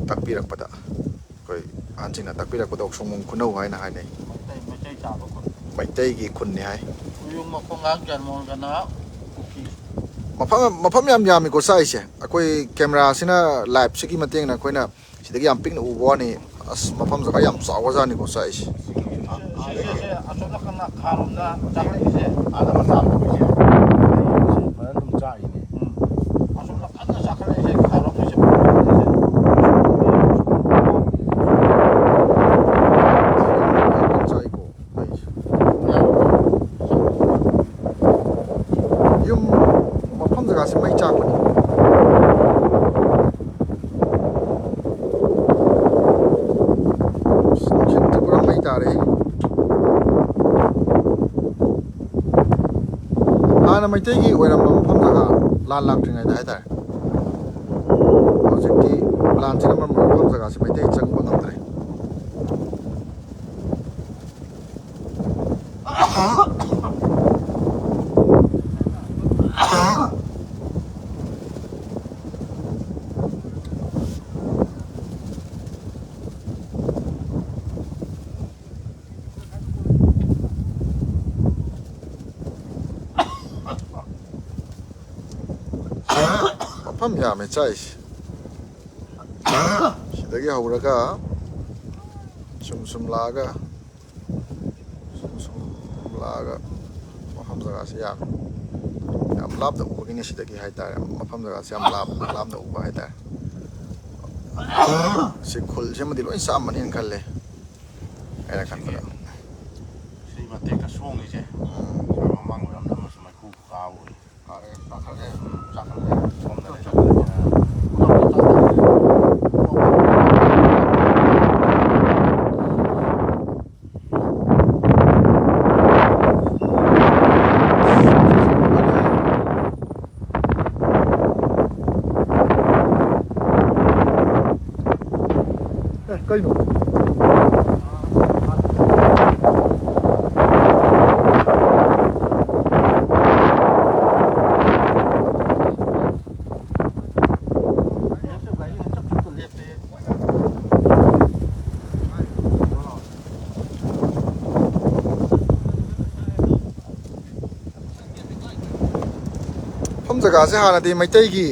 ꯇꯥꯛꯄꯤꯔꯛꯄꯗ, ꯑꯩꯈꯣꯏ ꯑꯍꯟꯁꯤꯡꯅ ꯇꯥꯛꯄꯤꯔꯛꯄꯗ ꯑꯣꯛꯁꯣꯡꯕꯝ ꯈꯨꯅꯧ ꯍꯥꯏꯅ ꯍꯥꯏꯅꯩ꯫ ꯃꯩꯇꯩ, ꯃꯩꯇꯩ ꯇꯥꯕ ꯈꯨꯟ꯫ ꯃꯩꯇꯩꯒꯤ ꯈꯨꯟꯅꯤ ꯍꯥꯏ꯫ ꯎꯌꯨꯡ ꯃꯈꯣꯡꯒꯥꯡ ꯒꯦꯜꯃꯣꯟꯒꯅ ꯀꯨꯀꯤ꯫ ꯃꯐꯝ, ꯃꯐꯝ ꯌꯥꯝ ꯌꯥꯝꯃꯤꯀꯣ ꯆꯥꯛꯏꯁꯦ꯫ ꯑꯩꯈꯣꯏ ꯀꯦꯃꯦꯔꯥꯁꯤꯅ ꯂꯥꯏꯞꯁꯤꯒꯤ ꯃꯇꯦꯡꯅ ꯑꯩꯈꯣꯏꯅ ꯁꯤꯗꯒꯤ ꯌꯥꯝ ꯄꯤꯛꯅ ꯎꯕ ꯋꯥꯅꯤ꯫ ꯑꯁ, ꯃꯐꯝ ꯖꯒꯥ ꯌꯥꯝ ꯆꯥꯎꯒ꯭ꯔꯖꯥꯠꯅꯤꯀꯣ ꯆꯥꯛꯏꯁꯦ꯫ ꯁꯤꯒꯤ, ꯑ, ꯑ, ꯁꯤꯁꯦ ꯑꯁꯣꯝ ꯅꯥꯀꯟꯗ ꯈꯥꯔꯣꯝꯗ ꯆꯥꯈꯠꯂꯛꯏꯁꯦ, ꯑꯥꯗ ꯃꯆꯥ ꯑꯃ ꯂꯩꯁꯦ꯫ ꯁꯤ ꯐꯖꯅ ꯑꯗꯨꯝ ꯆꯥꯛꯏꯅꯦ꯫ ꯎꯝ꯫ ꯑꯁꯣꯝꯗ ꯀꯟꯅ ꯆꯥꯈꯠꯂꯛꯏꯁꯦ, ꯈꯥꯔꯣꯝꯒꯤꯁꯦ꯫ ꯆꯥꯛꯏꯀꯣ꯫ ꯌꯨꯝ ꯃꯐꯝ ꯖꯒꯥꯁꯦ ꯃꯩ ꯆꯥꯛꯄꯅꯤ꯫ ꯅꯨꯡꯁꯤꯠꯁꯦ ꯄꯨꯔꯥ ꯃꯩ ꯇꯥꯔꯦ꯫ ꯍꯥꯟꯅ ꯃꯩꯇꯩꯒꯤ ꯑꯣꯏꯔꯝꯕ ꯃꯐꯝ ꯖꯒꯥ, ꯂꯥꯟ ꯂꯥꯛꯇ꯭ꯔꯤꯉꯩꯗ ꯍꯥꯏꯇꯥꯔꯦ꯫ ꯍꯧꯖꯤꯛꯇꯤ ꯂꯥꯟꯁꯤꯅ ꯃꯔꯝ ꯑꯣꯏꯔꯒ ꯃꯐꯝ ꯖꯒꯥꯁꯦ ꯃꯩꯇꯩ ꯆꯪꯕ ꯉꯝꯗ꯭ꯔꯦ꯫ ꯃꯐꯝ ꯌꯥꯝꯃꯦ ꯆꯥꯛꯏꯁꯦ꯫ ꯁꯤꯗꯒꯤ ꯍꯧꯔꯒ ꯁꯨꯝ ꯁꯨꯝ ꯂꯥꯛꯑꯒ, ꯁꯨꯝ ꯁꯨꯝ ꯂꯥꯛꯑꯒ ꯃꯐꯝ ꯖꯒꯥꯁꯤ ꯌꯥꯝꯃꯦ꯫ ꯌꯥꯝ ꯂꯥꯞꯅ ꯎꯕꯒꯤꯅꯤ ꯁꯤꯗꯒꯤ ꯍꯥꯏꯇꯥꯔꯦ꯫ ꯃꯐꯝ ꯖꯒꯥꯁꯤ ꯌꯥꯝ ꯂꯥꯞ-, ꯂꯥꯞꯅ ꯎꯕ ꯍꯥꯏꯇꯥꯔꯦ꯫ ꯁꯤ ꯈꯨꯜꯁꯤꯃꯗꯤ ꯂꯣꯏ ꯆꯥꯝꯃꯅꯤꯅ ꯈꯜꯂꯦ ꯑꯩꯅ ꯈꯟꯕꯗ꯫ ꯁꯤ ꯃꯇꯦꯛꯇ ꯁꯣꯡꯉꯤꯁꯦ꯫ ꯎꯝ꯫ ꯃꯃꯥꯡ ꯑꯣꯏꯔꯝꯗꯕꯁꯨ ꯃꯩꯈꯨ ꯀꯥꯕ ꯑꯣꯏ꯫ ꯀꯥꯔꯦ, ꯆꯥꯊꯠꯂꯦ, ꯆꯥꯊꯠꯂꯦ꯫ ꯁꯣꯝꯗ ꯂꯩ꯫ ꯑꯦ, ꯀꯩꯅꯣ? ꯃꯐꯝ ꯖꯒꯥꯁꯦ ꯍꯥꯟꯅꯗꯤ ꯃꯩꯇꯩꯒꯤ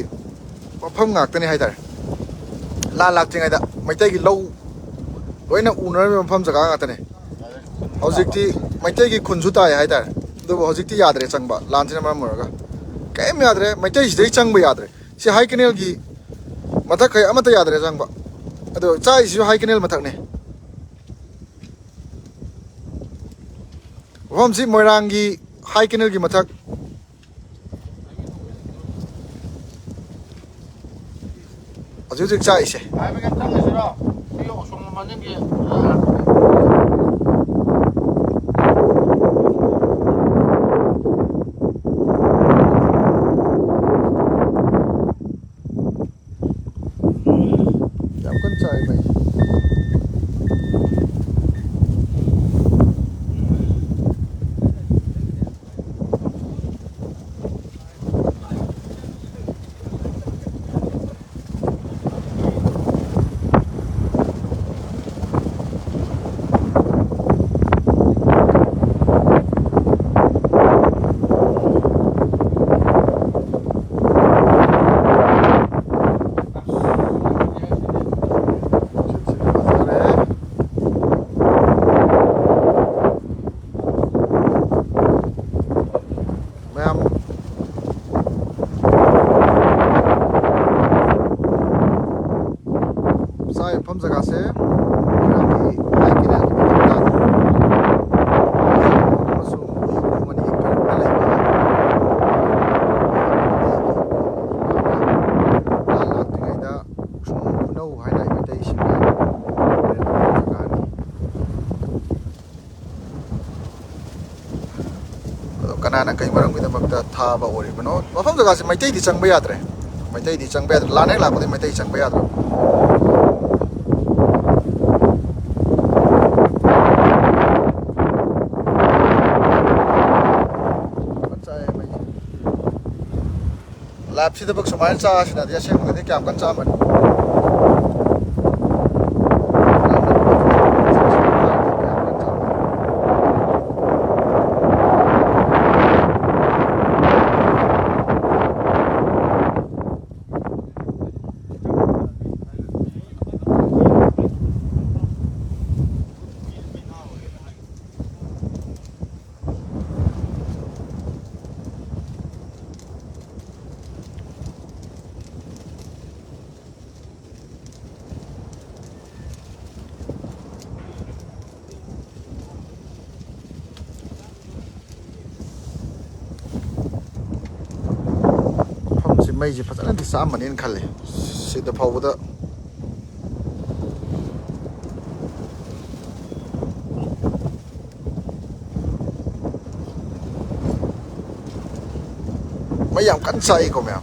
ꯃꯐꯝ ꯉꯥꯛꯇꯅꯤ ꯍꯥꯏꯇꯥꯔꯦ꯫ ꯂꯥꯟ ꯂꯥꯛꯇ꯭ꯔꯤꯉꯩꯗ ꯃꯩꯇꯩꯒꯤ ꯂꯧ ꯂꯣꯏꯅ ꯎꯅꯔꯝꯃꯤꯕ ꯃꯐꯝ ꯖꯒꯥ ꯉꯥꯛꯇꯅꯦ꯫ ꯍꯧꯖꯤꯛꯇꯤ ꯃꯩꯇꯩꯒꯤ ꯈꯨꯟꯁꯨ ꯇꯥꯏ ꯍꯥꯏꯇꯥꯔꯦ, ꯑꯗꯨꯕꯨ ꯍꯧꯖꯤꯛꯇꯤ ꯌꯥꯗ꯭ꯔꯦ ꯆꯪꯕ, ꯂꯥꯟꯁꯤꯅ ꯃꯔꯝ ꯑꯣꯏꯔꯒ ꯀꯔꯤꯝ ꯌꯥꯗ꯭ꯔꯦ꯫ ꯃꯩꯇꯩꯁꯤꯗꯩ ꯆꯪꯕ ꯌꯥꯗ꯭ꯔꯦ꯫ ꯁꯤ ꯍꯥꯏ ꯀꯦꯅꯦꯜꯒꯤ ꯃꯊꯛꯈꯩ ꯑꯃꯠꯇ ꯌꯥꯗ꯭ꯔꯦ ꯆꯪꯕ꯫ ꯑꯗꯣ ꯆꯥꯛꯏꯁꯤꯁꯨ ꯍꯥꯏ ꯀꯦꯅꯦꯜ ꯃꯊꯛꯅꯦ꯫ ꯃꯐꯝꯁꯤ ꯃꯣꯏꯔꯥꯡꯒꯤ ꯍꯥꯏ ꯀꯦꯅꯦꯜꯒꯤ ꯃꯊꯛ꯫ ꯍꯧꯖꯤꯛ ꯍꯧꯖꯤꯛ ꯆꯥꯛꯏꯁꯦ꯫ ꯍꯥꯏꯕꯒ ꯆꯪꯉꯁꯤꯔꯣ? ꯁꯤ ꯑꯁꯣꯝ ꯃꯅꯤꯡꯒꯤ ꯌꯥꯝ ꯀꯟꯅ ꯆꯥꯏ ꯃꯩ꯫ ꯖꯒꯥꯁꯦ ꯃꯣꯏꯔꯥꯡꯒꯤ ꯍꯥꯏ ꯀꯦꯅꯦꯜꯒꯤ ꯃꯊꯛꯇ ꯑꯃꯁꯨꯡ ꯍꯨꯏ ꯈꯣꯡ ꯑꯅꯤ ꯀꯩꯔꯣꯝꯗ ꯂꯩꯕ ꯂꯥꯟ ꯂꯥꯛꯇ꯭ꯔꯤꯉꯩꯗ ꯁꯨꯝ ꯈꯨꯅꯧ ꯍꯥꯏꯅ ꯃꯩꯇꯩꯁꯤꯡꯅ ꯖꯒꯥꯅꯤ꯫ ꯑꯗꯣ ꯀꯅꯥꯅ ꯀꯩ ꯃꯔꯝꯒꯤꯗꯃꯛꯇ ꯊꯥꯕ ꯑꯣꯏꯔꯤꯕꯅꯣ? ꯃꯐꯝ ꯖꯒꯥꯁꯦ ꯃꯩꯇꯩꯗꯤ ꯆꯪꯕ ꯌꯥꯗ꯭ꯔꯦ꯫ ꯃꯩꯇꯩꯗꯤ ꯆꯪꯕ ꯌꯥꯗ꯭ꯔꯦ꯫ ꯂꯥꯟ ꯍꯦꯛ ꯂꯥꯛꯄꯗꯒꯤ ꯃꯩꯇꯩ ꯆꯪꯕ ꯌꯥꯗ꯭ꯔꯦ꯫ ꯂꯥꯏꯐꯁꯤꯗꯕꯨ ꯁꯨꯃꯥꯏꯅ ꯆꯥꯁꯤꯅꯗꯤ ꯑꯁꯦꯡꯕꯒꯤꯗꯤ ꯀꯌꯥꯝ ꯀꯟꯅ ꯆꯥꯔꯝꯃꯅꯤ? ꯃꯐꯝꯁꯤ ꯃꯩꯁꯤ ꯐꯖꯅꯗꯤ ꯆꯥꯛꯑꯝꯃꯅꯤꯅ ꯈꯜꯂꯤ꯫ ꯁꯤꯗ ꯐꯥꯎꯕꯗ ꯃꯩ ꯌꯥꯝ ꯀꯟꯅ ꯆꯥꯛꯏꯀꯣ ꯃꯌꯥꯝ꯫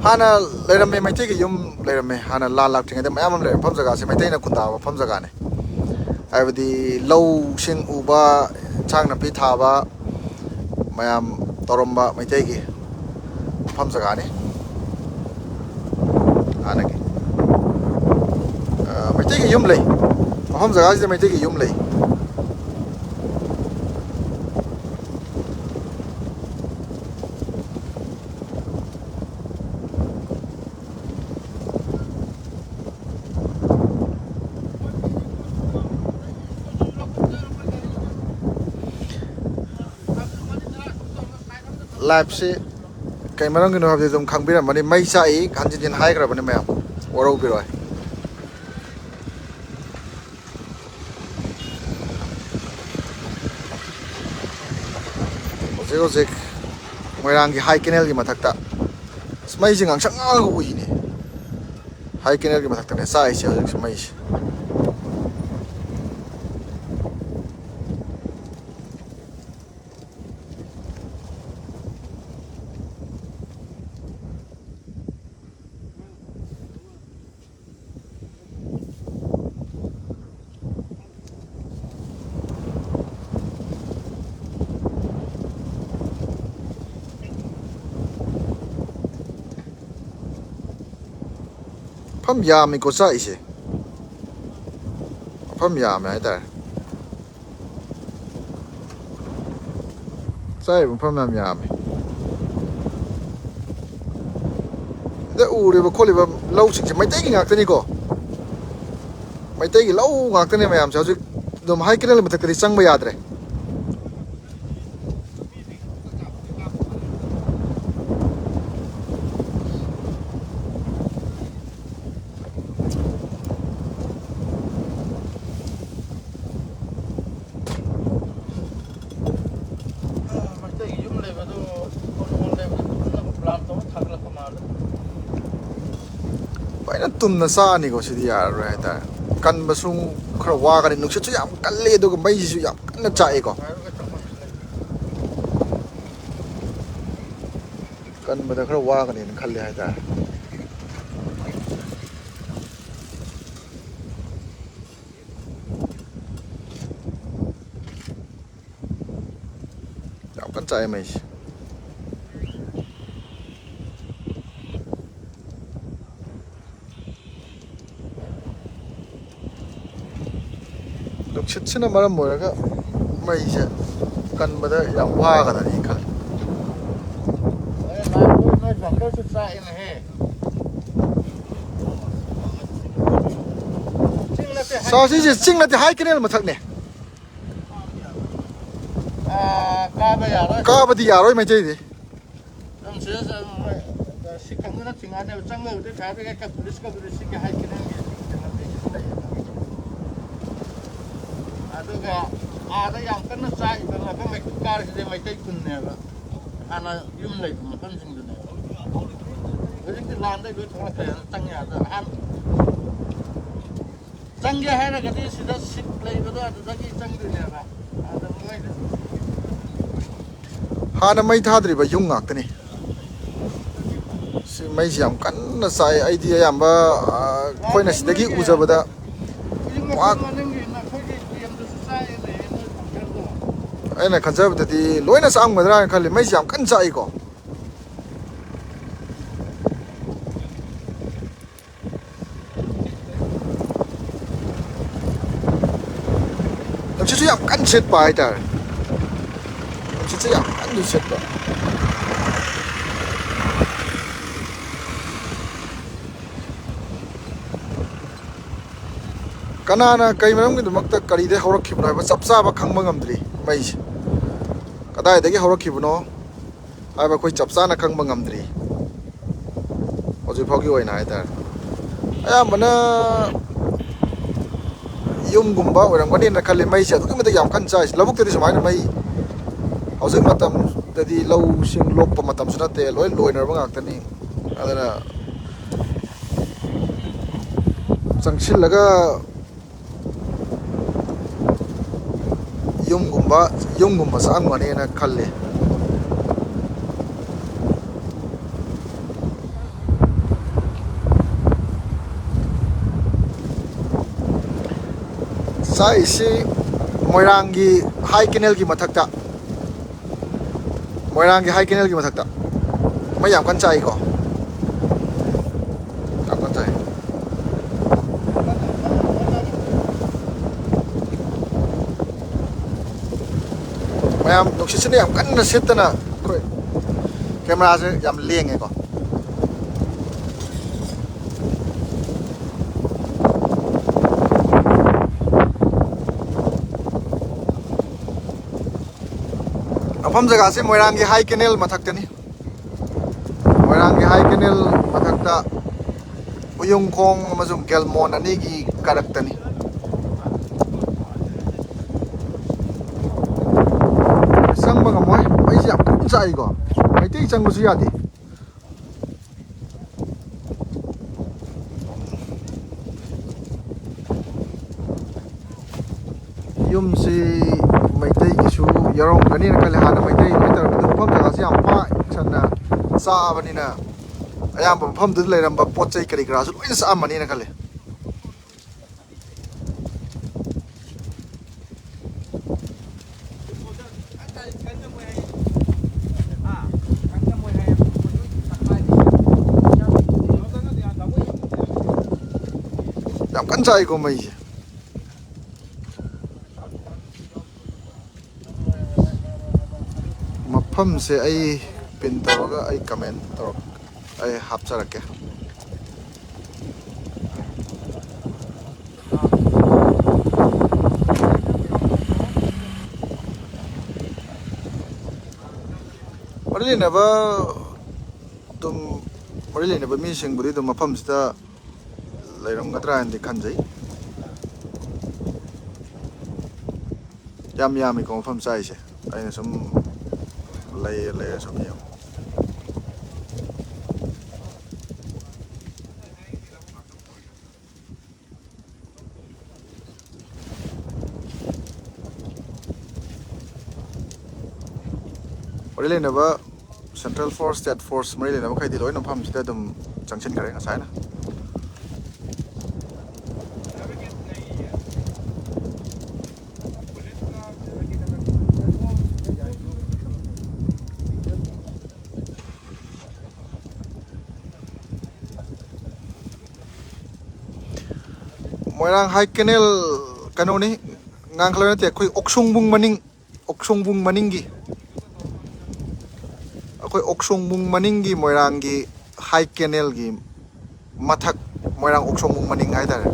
ꯍꯥꯟꯅ ꯂꯩꯔꯝꯃꯦ, ꯃꯩꯇꯩꯒꯤ ꯌꯨꯝ ꯂꯩꯔꯝꯃꯦ꯫ ꯍꯥꯟꯅ ꯂꯥꯟ ꯂꯥꯛꯇ꯭ꯔꯤꯉꯩꯗ ꯃꯌꯥꯝ ꯑꯃ ꯂꯩꯔꯝꯃꯦ꯫ ꯃꯐꯝ ꯖꯒꯥꯁꯦ ꯃꯩꯇꯩꯅ ꯈꯨꯟꯗꯥꯕ ꯃꯐꯝ ꯖꯒꯥꯅꯦ꯫ ꯍꯥꯏꯕꯗꯤ ꯂꯧꯁꯤꯡ ꯎꯕ, ꯏꯟꯁꯥꯡ ꯅꯥꯄꯤ ꯊꯥꯕ, ꯃꯌꯥꯝ ꯇꯧꯔꯝꯕ ꯃꯩꯇꯩꯒꯤ ꯃꯐꯝ ꯖꯒꯥꯅꯤ꯫ ꯍꯥꯟꯅꯒꯤ, ꯑ, ꯃꯩꯇꯩꯒꯤ ꯌꯨꯝ ꯂꯩ꯫ ꯃꯐꯝ ꯖꯒꯥꯁꯤꯗ ꯃꯩꯇꯩꯒꯤ ꯌꯨꯝ ꯂꯩ꯫ ꯂꯥꯏꯐꯁꯤ ꯀꯩ ꯃꯔꯝꯒꯤꯅꯣ ꯍꯥꯏꯕꯗꯤ ꯑꯗꯨꯝ ꯈꯪꯕꯤꯔꯝꯃꯅꯤ꯫ ꯃꯩ ꯆꯥꯛꯏ, ꯍꯟꯖꯤꯟ ꯍꯟꯖꯤꯟ ꯍꯥꯏꯈ꯭ꯔꯕꯅꯤ ꯃꯌꯥꯝ꯫ ꯋꯥꯔꯧꯕꯤꯔꯣꯏ꯫ ꯍꯧꯖꯤꯛ ꯍꯧꯖꯤꯛ ꯃꯣꯏꯔꯥꯡꯒꯤ ꯍꯥꯏ ꯀꯦꯅꯦꯜꯒꯤ ꯃꯊꯛꯇ ꯑꯁ ꯃꯩꯁꯦ ꯉꯥꯡꯁꯪ ꯉꯥꯡꯉꯒ ꯎꯏꯅꯦ꯫ ꯍꯥꯏ ꯀꯦꯅꯦꯜꯒꯤ ꯃꯊꯛꯇꯅꯦ ꯆꯥꯛꯏꯁꯦ ꯍꯧꯖꯤꯛꯁꯦ ꯃꯩꯁꯦ꯫ ꯃꯐꯝ ꯌꯥꯝꯃꯤꯀꯣ ꯆꯥꯛꯏꯁꯦ꯫ ꯃꯐꯝ ꯌꯥꯝꯃꯦ ꯍꯥꯏꯇꯥꯔꯦ꯫ ꯆꯥꯔꯤꯕ ꯃꯐꯝ ꯌꯥꯝ ꯌꯥꯝꯃꯦ꯫ ꯑꯗ ꯎꯔꯤꯕ ꯈꯣꯠꯂꯤꯕ ꯂꯧꯁꯤꯡꯁꯦ ꯃꯩꯇꯩꯒꯤ ꯉꯥꯛꯇꯅꯤꯀꯣ꯫ ꯃꯩꯇꯩꯒꯤ ꯂꯧ ꯉꯥꯛꯇꯅꯦ ꯃꯌꯥꯝꯁꯦ꯫ ꯍꯧꯖꯤꯛ ꯑꯗꯨꯝ ꯍꯥꯏ ꯀꯦꯅꯦꯜ ꯃꯊꯛꯇꯗꯤ ꯆꯪꯕ ꯌꯥꯗ꯭ꯔꯦ꯫ ꯃꯩꯇꯩꯒꯤ ꯌꯨꯝ ꯂꯩꯕꯗꯨ, ꯀꯣꯂꯣꯟ ꯂꯩꯕꯗꯨ ꯐꯖꯅ plan ꯇꯧꯔ ꯊꯥꯒꯠꯂꯛꯄ ꯃꯥꯜꯂꯦ꯫ ꯐꯖꯅ ꯇꯨꯝꯅ ꯆꯥꯅꯤꯀꯣ, ꯁꯤꯗꯤ ꯌꯥꯔꯔꯣꯏ ꯍꯥꯏꯇꯥꯔꯦ꯫ ꯀꯟꯕꯁꯨ ꯈꯔ ꯋꯥꯒꯅꯤ, ꯅꯨꯡꯁꯤꯠꯁꯨ ꯌꯥꯝ ꯀꯜꯂꯤ, ꯑꯗꯨꯒ ꯃꯩꯁꯤꯁꯨ ꯌꯥꯝ ꯀꯟꯅ ꯆꯥꯛꯑꯦꯀꯣ꯫ ꯀꯟꯕꯗ ꯈꯔ ꯋꯥꯒꯅꯦꯅ ꯈꯜꯂꯦ ꯍꯥꯏꯇꯥꯔꯦ꯫ ꯌꯥꯝ ꯀꯟꯅ ꯆꯥꯛꯑꯦ ꯃꯩꯁꯦ꯫ ꯅꯨꯡꯁꯤꯠꯁꯤꯅ ꯃꯔꯝ ꯑꯣꯏꯔꯒ ꯃꯩꯁꯦ ꯀꯟꯕꯗ ꯌꯥꯝ ꯋꯥꯒꯗꯅꯤ ꯈꯜꯂꯤ꯫ ꯅꯣꯏ ꯕꯪꯀꯔꯁꯨ ꯆꯥꯛꯑꯦꯅꯦꯍꯦ꯫ ꯆꯤꯡ ꯅꯠꯇꯦ, ꯍꯥꯏ ꯁꯥꯔ, ꯁꯤꯁꯦ ꯆꯤꯡ ꯅꯠꯇꯦ, ꯍꯥꯏ ꯀꯦꯅꯦꯜ ꯃꯊꯛꯅꯦ꯫ ꯑꯥ, ꯀꯥꯕ ꯌꯥꯔꯣꯏ꯫ ꯀꯥꯕꯗꯤ ꯌꯥꯔꯣꯏ ꯃꯩꯇꯩꯗꯤ꯫ ꯑꯗꯨꯝ ꯁꯤꯗ ꯆꯠ-, ꯃꯣꯏ ꯁꯤ ꯈꯪꯗꯅ ꯆꯤꯡꯉꯥꯅꯦꯕ ꯆꯪꯉꯕꯗꯤ ꯐꯔꯦ ꯀꯩꯀꯥ ꯄꯨꯂꯤꯁꯀ ꯄꯨꯂꯤꯁ ꯁꯤꯒꯤ ꯍꯥꯏ ꯀꯦꯅꯦꯜꯒꯤ ꯂꯝꯕꯤꯁꯤꯁꯨ ꯂꯩꯌꯦꯕ꯫ ꯑꯗꯨꯒ ꯑꯥꯗ ꯌꯥꯝ ꯀꯟꯅ ꯆꯥꯛꯏꯕ ꯃꯐꯝ ꯃꯩ-, ꯀꯥꯔꯤꯁꯤꯗꯤ ꯃꯩꯇꯩ ꯈꯨꯟꯅꯦꯕ꯫ ꯍꯥꯟꯅ ꯌꯨꯝ ꯂꯩꯕ ꯃꯐꯝꯁꯤꯡꯗꯨꯅꯦꯕ꯫ ꯍꯧꯖꯤꯛꯇꯤ ꯂꯥꯟꯗꯩ ꯂꯣꯏ ꯊꯣꯛꯂꯛꯈ꯭ꯔꯦ꯫ ꯑꯗꯨ ꯆꯪ ꯌꯥꯗ ꯑꯍꯥꯟꯕ ꯆꯪꯒꯦ ꯍꯥꯏꯔꯒꯗꯤ ꯁꯤꯗ ꯁꯤꯠ ꯂꯩꯕꯗꯣ ꯑꯗꯨꯗꯒꯤ ꯆꯪꯗꯣꯏꯅꯦꯕ꯫ ꯑꯗ ꯃꯣꯏꯅ ꯍꯥꯟꯅ ꯃꯩ ꯊꯥꯗ꯭ꯔꯤꯕ ꯌꯨꯝ ꯉꯥꯛꯇꯅꯤ꯫ ꯁꯤ ꯃꯩꯁꯤ ꯌꯥꯝ ꯀꯟꯅ ꯆꯥꯏ꯫ ꯑꯩꯗꯤ ꯑꯌꯥꯝꯕ, ꯑ, ꯑꯩꯈꯣꯏꯅ ꯁꯤꯗꯒꯤ ꯎꯖꯕꯗ ꯍꯧꯖꯤꯛ ꯃꯈꯣꯡ ꯄꯥꯛ ꯃꯅꯤꯡꯒꯤ ꯅꯈꯣꯏꯒꯤ ꯄꯤ ꯑꯦꯝꯗꯁꯨ ꯆꯥꯏꯌꯦꯅꯦ, ꯅꯣꯏ ꯐꯪꯁꯟꯗꯣ꯫ ꯑꯩꯅ ꯈꯟꯖꯕꯗꯗꯤ ꯂꯣꯏꯅ ꯆꯥꯛꯑꯝꯒꯗ꯭ꯔꯥ ꯍꯥꯏꯅ ꯈꯜꯂꯤ꯫ ꯃꯩꯁꯤ ꯌꯥꯝ ꯀꯟꯅ ꯆꯥꯛꯏꯀꯣ꯫ ꯅꯨꯡꯁꯤꯠꯁꯨ ꯌꯥꯝ ꯀꯟꯅ ꯁꯤꯠꯄ ꯍꯥꯏꯇꯥꯔꯦ꯫ ꯅꯨꯡꯁꯤꯠꯁꯨ ꯌꯥꯝ ꯀꯟꯅ ꯁꯤꯠꯄ꯫ ꯀꯅꯥꯅ ꯀꯩ ꯃꯔꯝꯒꯤꯗꯃꯛꯇ ꯀꯔꯤꯗꯩ ꯍꯧꯔꯛꯈꯤꯕꯅꯣ ꯍꯥꯏꯕ ꯆꯞ ꯆꯥꯕ ꯈꯪꯕ ꯉꯝꯗ꯭ꯔꯤ꯫ ꯃꯩꯁꯦ ꯀꯗꯥꯏꯗꯒꯤ ꯍꯧꯔꯛꯈꯤꯕꯅꯣ ꯍꯥꯏꯕ ꯑꯩꯈꯣꯏ ꯆꯞ ꯆꯥꯅ ꯈꯪꯕ ꯉꯝꯗ꯭ꯔꯤ꯫ ꯍꯧꯖꯤꯛ ꯐꯥꯎꯒꯤ ꯑꯣꯏꯅ ꯍꯥꯏꯇꯥꯔꯦ꯫ ꯑꯌꯥꯝꯕꯅ ꯌꯨꯝꯒꯨꯝꯕ ꯑꯣꯏꯔꯝꯒꯅꯤꯅ ꯈꯜꯂꯤ꯫ ꯃꯩꯁꯦ ꯑꯗꯨꯛꯀꯤ ꯃꯇꯤꯛ ꯌꯥꯝ ꯀꯟꯅ ꯆꯥꯏꯁꯦ꯫ ꯂꯧꯕꯨꯛꯇꯗꯤ ꯁꯨꯃꯥꯏꯅ ꯃꯩ ꯍꯧꯖꯤꯛ ꯃꯇꯝꯗꯗꯤ ꯂꯧꯁꯤꯡ ꯂꯣꯛꯄ ꯃꯇꯝꯁꯨ ꯅꯠꯇꯦ, ꯂꯣꯏ ꯂꯣꯏꯅꯔꯕ ꯉꯥꯛꯇꯅꯤ꯫ ꯑꯗꯨꯅ ꯆꯪꯁꯤꯜꯂꯒ ꯌꯨꯝꯒꯨꯝꯕ, ꯌꯨꯝꯒꯨꯝꯕ ꯆꯥꯛꯑꯝꯒꯅꯦꯅ ꯈꯜꯂꯤ꯫ ꯆꯥꯛꯏꯁꯤ ꯃꯣꯏꯔꯥꯡꯒꯤ ꯍꯥꯏ ꯀꯦꯅꯦꯜꯒꯤ ꯃꯊꯛꯇ, ꯃꯣꯏꯔꯥꯡꯒꯤ ꯍꯥꯏ ꯀꯦꯅꯦꯜꯒꯤ ꯃꯊꯛꯇ ꯃꯩ ꯌꯥꯝ ꯀꯟꯅ ꯆꯥꯛꯏꯀꯣ꯫ ꯌꯥꯝ ꯀꯟꯅ ꯆꯥꯛꯏ꯫ ꯃꯌꯥꯝ ꯅꯨꯡꯁꯤꯠꯁꯤꯅ ꯌꯥꯝ ꯀꯟꯅ ꯁꯤꯠꯇꯅ ꯑꯩꯈꯣꯏ ꯀꯦꯃꯦꯔꯥꯁꯦ ꯌꯥꯝ ꯂꯦꯡꯉꯦꯀꯣ꯫ ꯃꯐꯝ ꯖꯒꯥꯁꯦ ꯃꯣꯏꯔꯥꯡꯒꯤ ꯍꯥꯏ ꯀꯦꯅꯦꯜ ꯃꯊꯛꯇꯅꯤ꯫ ꯃꯣꯏꯔꯥꯡ ꯃꯣꯏꯔꯥꯡꯒꯤ ꯍꯥꯏ ꯀꯦꯅꯦꯜ ꯃꯊꯛꯇ ꯎꯌꯨꯡꯈꯣꯡ ꯑꯃꯁꯨꯡ ꯒꯦꯜꯃꯣꯟ ꯑꯅꯤꯒꯤ ꯀꯔꯛꯇꯅꯤ꯫ ꯆꯪꯕ ꯉꯝꯃꯣꯏ, ꯃꯩꯁꯦ ꯌꯥꯝ ꯀꯟꯅ ꯆꯥꯛꯏꯀꯣ꯫ ꯃꯩꯇꯩ ꯆꯪꯕꯁꯨ ꯌꯥꯗꯦ꯫ ꯌꯨꯝꯁꯤ ꯃꯩꯇꯩꯒꯤꯁꯨ ꯌꯥꯎꯔꯝꯒꯅꯤꯅ ꯈꯜꯂꯦ꯫ ꯍꯥꯟꯅ ꯃꯩꯇꯩ ꯂꯣꯏ ꯇꯧꯔꯝꯃꯤ꯫ ꯑꯗꯨ ꯃꯐꯝ ꯖꯒꯥꯁꯤ ꯌꯥꯝ ꯄꯥꯛ ꯁꯟꯅ ꯆꯥꯕꯅꯤꯅ ꯑꯌꯥꯝꯕ ꯃꯐꯝꯗꯨꯗ ꯂꯩꯔꯝꯕ ꯄꯣꯠ ꯆꯩ ꯀꯔꯤ ꯀꯔꯥꯁꯨ ꯂꯣꯏꯅ ꯆꯥꯛꯑꯝꯃꯅꯤꯅ ꯈꯜꯂꯦ꯫ ꯌꯥꯝ ꯀꯟꯅ ꯆꯥꯏꯀꯣ ꯃꯩꯁꯦ꯫ ꯃꯐꯝꯁꯦ ꯑꯩ ꯄꯤꯟ ꯇꯧꯔꯒ ꯑꯩ ꯀꯃꯦꯟ ꯇꯧꯔꯛ ꯑꯩ ꯍꯥꯞꯆꯔꯛꯀꯦ꯫ ꯃꯔꯤ ꯂꯩꯅꯕ ꯑꯗꯨꯝ ꯃꯔꯤ ꯂꯩꯅꯕ ꯃꯤꯁꯤꯡꯕꯨꯗꯤ ꯑꯗꯨꯝ ꯃꯐꯝꯁꯤꯗ ꯂꯩꯔꯝꯒꯗ꯭ꯔꯥ ꯍꯥꯏꯅꯗꯤ ꯈꯟꯖꯩ꯫ ꯌꯥꯝ ꯌꯥꯝꯃꯤꯀꯣ ꯃꯐꯝ ꯆꯥꯏꯁꯦ꯫ ꯑꯩꯅ ꯁꯨꯝ ꯂꯩꯔ ꯂꯩꯔ ꯁꯨꯝ ꯌꯦꯡꯉꯣ꯫ ꯃꯔꯤ ꯂꯩꯅꯕ ꯁꯦꯟꯇ꯭ꯔꯦꯜ ꯐꯣꯔꯁ, ꯁ꯭ꯇꯦꯠ ꯐꯣꯔꯁ ꯃꯔꯤ ꯂꯩꯅꯕ ꯃꯈꯩꯗꯤ ꯂꯣꯏꯅ ꯃꯐꯝꯁꯤꯗ ꯑꯗꯨꯝ ꯆꯪꯁꯤꯟꯈ꯭ꯔꯦ ꯉꯁꯥꯏꯅ꯫ ꯃꯣꯏꯔꯥꯡ ꯍꯥꯏ ꯀꯦꯅꯦꯜ ꯀꯩꯅꯣꯅꯤ, ꯉꯥꯡꯈꯂꯣꯏ ꯅꯠꯇꯦ, ꯑꯩꯈꯣꯏ ꯑꯣꯛꯁꯨꯡꯕꯨꯡ ꯃꯅꯤꯡ, ꯑꯣꯛꯁꯨꯡꯕꯨꯡ ꯃꯅꯤꯡꯒꯤ, ꯑꯩꯈꯣꯏ ꯑꯣꯛꯁꯨꯡꯕꯨꯡ ꯃꯅꯤꯡꯒꯤ ꯃꯣꯏꯔꯥꯡꯒꯤ ꯍꯥꯏ ꯀꯦꯅꯦꯜꯒꯤ ꯃꯊꯛ, ꯃꯣꯏꯔꯥꯡ ꯑꯣꯛꯁꯣꯡꯕꯨꯡ ꯃꯅꯤꯡ ꯍꯥꯏꯇꯥꯔꯦ꯫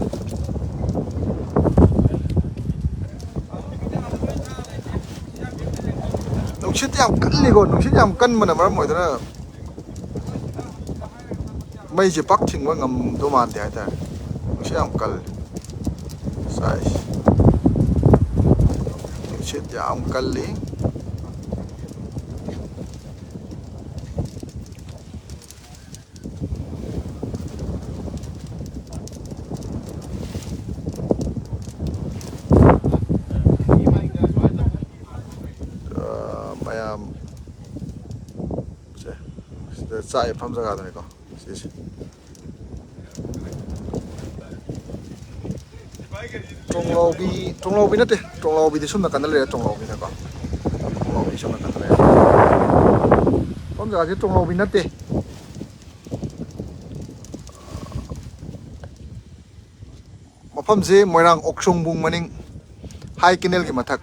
ꯅꯨꯡꯁꯤꯠ ꯌꯥꯝ ꯀꯜꯂꯤꯀꯣ꯫ ꯅꯨꯡꯁꯤꯠ ꯌꯥꯝ ꯀꯟꯕꯅ ꯃꯔꯝ ꯑꯣꯏꯗꯨꯅ ꯃꯩꯁꯦ ꯄꯥꯛ ꯊꯤꯡꯕ ꯉꯝꯗꯧ ꯃꯥꯟꯗꯦ ꯍꯥꯏꯇꯥꯔꯦ꯫ ꯅꯨꯡꯁꯤꯠ ꯌꯥꯝ ꯀꯜꯂꯤ꯫ ꯁꯥꯏꯁ꯫ ꯅꯨꯡꯁꯤꯠ ꯌꯥꯝ ꯀꯜꯂꯤ꯫ ꯑ, ꯃꯌꯥꯝ ꯁꯦ, ꯁꯤꯗ ꯆꯥꯛ ꯌꯣꯟꯐꯝ ꯖꯒꯥꯗꯨꯅꯤꯀꯣ ꯁꯤꯁꯦ꯫ ꯇꯣꯡꯂꯥꯎꯕꯤ, ꯇꯣꯡꯂꯥꯎꯕꯤ ꯅꯠꯇꯦ, ꯇꯣꯡꯂꯥꯎꯕꯤꯗꯤ ꯁꯣꯝ ꯅꯥꯀꯟꯗ ꯂꯩꯔꯦ, ꯇꯣꯡꯂꯥꯎꯕꯤꯅꯀꯣ꯫ ꯇꯣꯡꯂꯥꯎꯕꯤ ꯁꯣꯝ ꯅꯥꯀꯟꯗ ꯂꯩꯔꯦ꯫ ꯁꯣꯝ ꯖꯒꯥꯁꯦ ꯇꯣꯡꯂꯥꯎꯕꯤ ꯅꯠꯇꯦ꯫ ꯃꯐꯝꯁꯦ ꯃꯣꯏꯔꯥꯡ ꯑꯣꯛꯁꯣꯡꯕꯨꯡ ꯃꯅꯤꯡ ꯍꯥꯏ ꯀꯦꯅꯦꯜꯒꯤ ꯃꯊꯛ꯫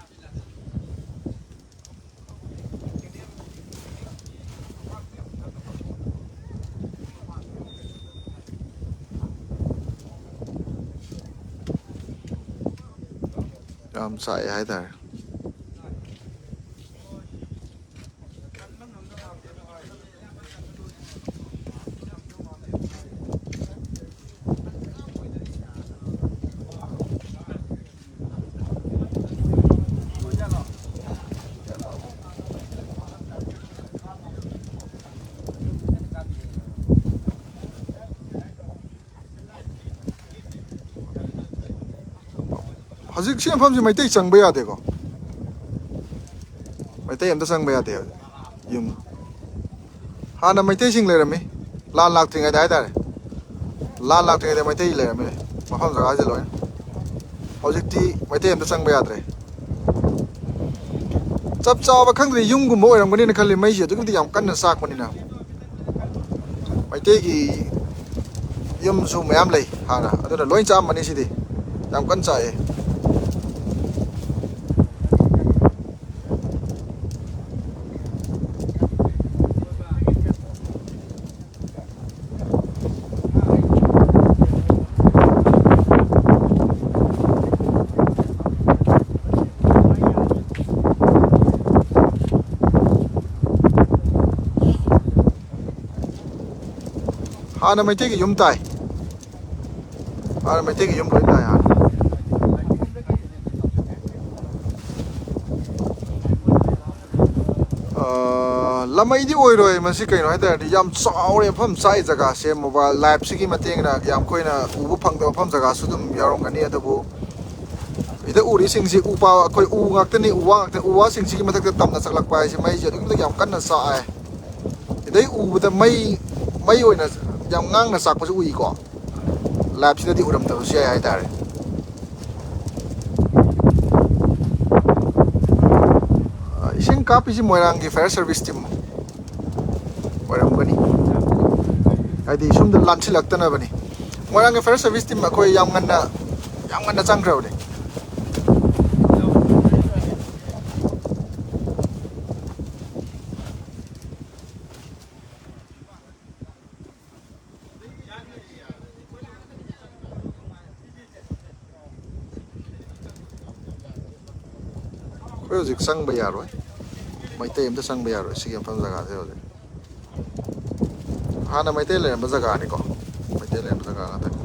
ꯌꯥꯝ ꯆꯥꯛꯑꯦ ꯍꯥꯏꯇꯥꯔꯦ꯫ ꯍꯧꯖꯤꯛ ꯁꯤ ꯃꯐꯝꯁꯤ ꯃꯩꯇꯩ ꯆꯪꯕ ꯌꯥꯗꯦꯀꯣ꯫ ꯃꯩꯇꯩ ꯑꯝꯇ ꯆꯪꯕ ꯌꯥꯗꯦ ꯍꯧꯖꯤꯛ꯫ ꯌꯨꯝ ꯍꯥꯟꯅ ꯃꯩꯇꯩꯁꯤꯡ ꯂꯩꯔꯝꯃꯤ, ꯂꯥꯟ ꯂꯥꯛꯇ꯭ꯔꯤꯉꯩꯗ ꯍꯥꯏꯇꯥꯔꯦ꯫ ꯂꯥꯟ ꯂꯥꯛꯇ꯭ꯔꯤꯉꯩꯗ ꯃꯩꯇꯩ ꯂꯩꯔꯝꯃꯤ ꯃꯐꯝ ꯖꯒꯥꯁꯦ ꯂꯣꯏꯅ꯫ ꯍꯧꯖꯤꯛꯇꯤ ꯃꯩꯇꯩ ꯑꯝꯇ ꯆꯪꯕ ꯌꯥꯗ꯭ꯔꯦ꯫ ꯆꯞ ꯆꯥꯕ ꯈꯪꯗ꯭ꯔꯦ, ꯌꯨꯝꯒꯨꯝꯕ ꯑꯣꯏꯔꯝꯒꯅꯤꯅ ꯈꯜꯂꯤ, ꯃꯩꯁꯦ ꯑꯗꯨꯛꯀꯤ ꯃꯇꯤꯛ ꯌꯥꯝ ꯀꯟꯅ ꯆꯥꯛꯄꯅꯤꯅ꯫ ꯃꯩꯇꯩꯒꯤ ꯌꯨꯝꯁꯨ ꯃꯌꯥꯝ ꯂꯩ ꯍꯥꯟꯅ, ꯑꯗꯨꯅ ꯂꯣꯏ ꯆꯥꯛꯑꯝꯃꯅꯤ ꯁꯤꯗꯤ꯫ ꯌꯥꯝ ꯀꯟꯅ ꯆꯥꯛꯑꯦ꯫ ꯍꯥꯟꯅ ꯃꯩꯇꯩꯒꯤ ꯌꯨꯝ ꯇꯥꯏ꯫ ꯍꯥꯟꯅ ꯃꯩꯇꯩꯒꯤ ꯌꯨꯝ ꯂꯣꯏ ꯇꯥꯏ ꯍꯥꯟꯅ꯫ ꯑ, ꯂꯃꯩꯗꯤ ꯑꯣꯏꯔꯣꯏ꯫ ꯃꯁꯤ ꯀꯩꯅꯣ ꯍꯥꯏꯇꯥꯔꯗꯤ, ꯌꯥꯝ ꯆꯥꯎꯔꯦ ꯃꯐꯝ ꯆꯥꯛꯏ ꯖꯒꯥꯁꯦ꯫ ꯃꯣꯕꯥꯏꯜ ꯂꯥꯏꯞꯁꯤꯒꯤ ꯃꯇꯦꯡꯅ ꯌꯥꯝ ꯑꯩꯈꯣꯏꯅ ꯎꯕ ꯐꯪꯗꯕ ꯃꯐꯝ ꯖꯒꯥꯁꯨ ꯑꯗꯨꯝ ꯌꯥꯎꯔꯝꯒꯅꯤ꯫ ꯑꯗꯨꯕꯨ ꯁꯤꯗ ꯎꯔꯤꯁꯤꯡꯁꯤ ꯎ ꯄꯥ-, ꯑꯩꯈꯣꯏ ꯎ ꯉꯥꯛꯇꯅꯤ, ꯎ ꯋꯥ ꯉꯥꯛꯇꯅꯤ꯫ ꯎ ꯋꯥꯁꯤꯡꯁꯤꯒꯤ ꯃꯊꯛꯇ ꯇꯝꯅ ꯆꯥꯛꯂꯛꯄ ꯍꯥꯏꯁꯦ, ꯃꯩꯁꯦ ꯑꯗꯨꯛꯀꯤ ꯃꯇꯤꯛ ꯌꯥꯝ ꯀꯟꯅ ꯆꯥꯛꯑꯦ꯫ ꯁꯤꯗꯩ ꯎꯕꯗ ꯃꯩ, ꯃꯩ ꯑꯣꯏꯅ ꯌꯥꯝ ꯉꯥꯡꯅ ꯆꯥꯛꯄꯁꯨ ꯎꯏꯀꯣ꯫ ꯂꯥꯏꯞꯁꯤꯗꯗꯤ ꯎꯔꯝꯗꯕꯁꯨ ꯌꯥꯏ ꯍꯥꯏꯇꯥꯔꯦ꯫ ꯑ, ꯏꯁꯤꯡ ꯀꯥꯞꯄꯤꯁꯤ ꯃꯣꯏꯔꯥꯡꯒꯤ fire service team ꯑꯣꯏꯔꯝꯒꯅꯤ꯫ ꯍꯥꯏꯗꯤ ꯁꯣꯝꯗ ꯂꯥꯟꯁꯤꯜꯂꯛꯇꯅꯕꯅꯤ꯫ ꯃꯣꯏꯔꯥꯡꯒꯤ fire service team ꯑꯩꯈꯣꯏ ꯌꯥꯝ ꯉꯟꯅ, ꯌꯥꯝ ꯉꯟꯅ ꯆꯪꯈ꯭ꯔꯕꯅꯤ꯫ ꯑꯩꯈꯣꯏ ꯍꯧꯖꯤꯛ ꯆꯪꯕ ꯌꯥꯔꯣꯏ꯫ ꯃꯩꯇꯩ ꯑꯝꯇ ꯆꯪꯕ ꯌꯥꯔꯣꯏ ꯁꯤꯒꯤ ꯃꯐꯝ ꯖꯒꯥꯁꯦ ꯍꯧꯖꯤꯛ꯫ ꯍꯥꯟꯅ ꯃꯩꯇꯩ ꯂꯩꯔꯝꯕ ꯖꯒꯥꯅꯤꯀꯣ꯫ ꯃꯩꯇꯩ ꯂꯩꯔꯝꯕ ꯖꯒꯥ ꯉꯥꯛꯇꯅꯤ꯫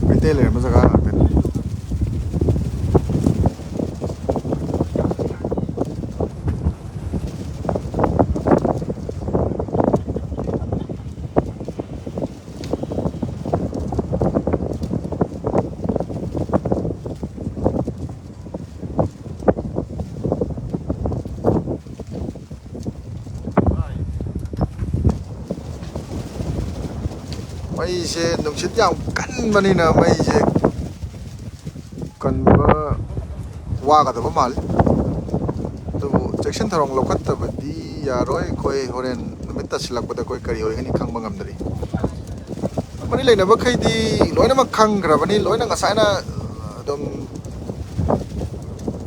ꯃꯩꯇꯩ ꯂꯩꯔꯝꯕ ꯖꯒꯥ ꯉꯥꯛꯇꯅꯤ꯫ ꯃꯩꯁꯦ ꯅꯨꯡꯁꯤꯠ ꯌꯥꯝ ꯀꯟꯕꯅꯤꯅ ꯃꯩꯁꯦ ꯀꯟꯕ ꯋꯥꯒꯗꯕ ꯃꯥꯜꯂꯤ꯫ ꯑꯗꯨꯕꯨ ꯆꯦꯛꯁꯤꯟ ꯊꯧꯔꯥꯡ ꯂꯧꯈꯠꯇꯕꯗꯤ ꯌꯥꯔꯣꯏ꯫ ꯑꯩꯈꯣꯏ ꯍꯣꯔꯦꯟ ꯅꯨꯃꯤꯠ ꯇꯥꯁꯤꯜꯂꯛꯄꯗ ꯑꯩꯈꯣꯏ ꯀꯔꯤ ꯑꯣꯏꯒꯅꯤ ꯈꯪꯕ ꯉꯝꯗ꯭ꯔꯤ꯫ ꯃꯔꯤ ꯂꯩꯅꯕꯈꯩꯗꯤ ꯂꯣꯏꯅꯃꯛ ꯈꯪꯈ꯭ꯔꯕꯅꯤ꯫ ꯂꯣꯏꯅ ꯉꯁꯥꯏꯅ ꯑꯗꯨꯝ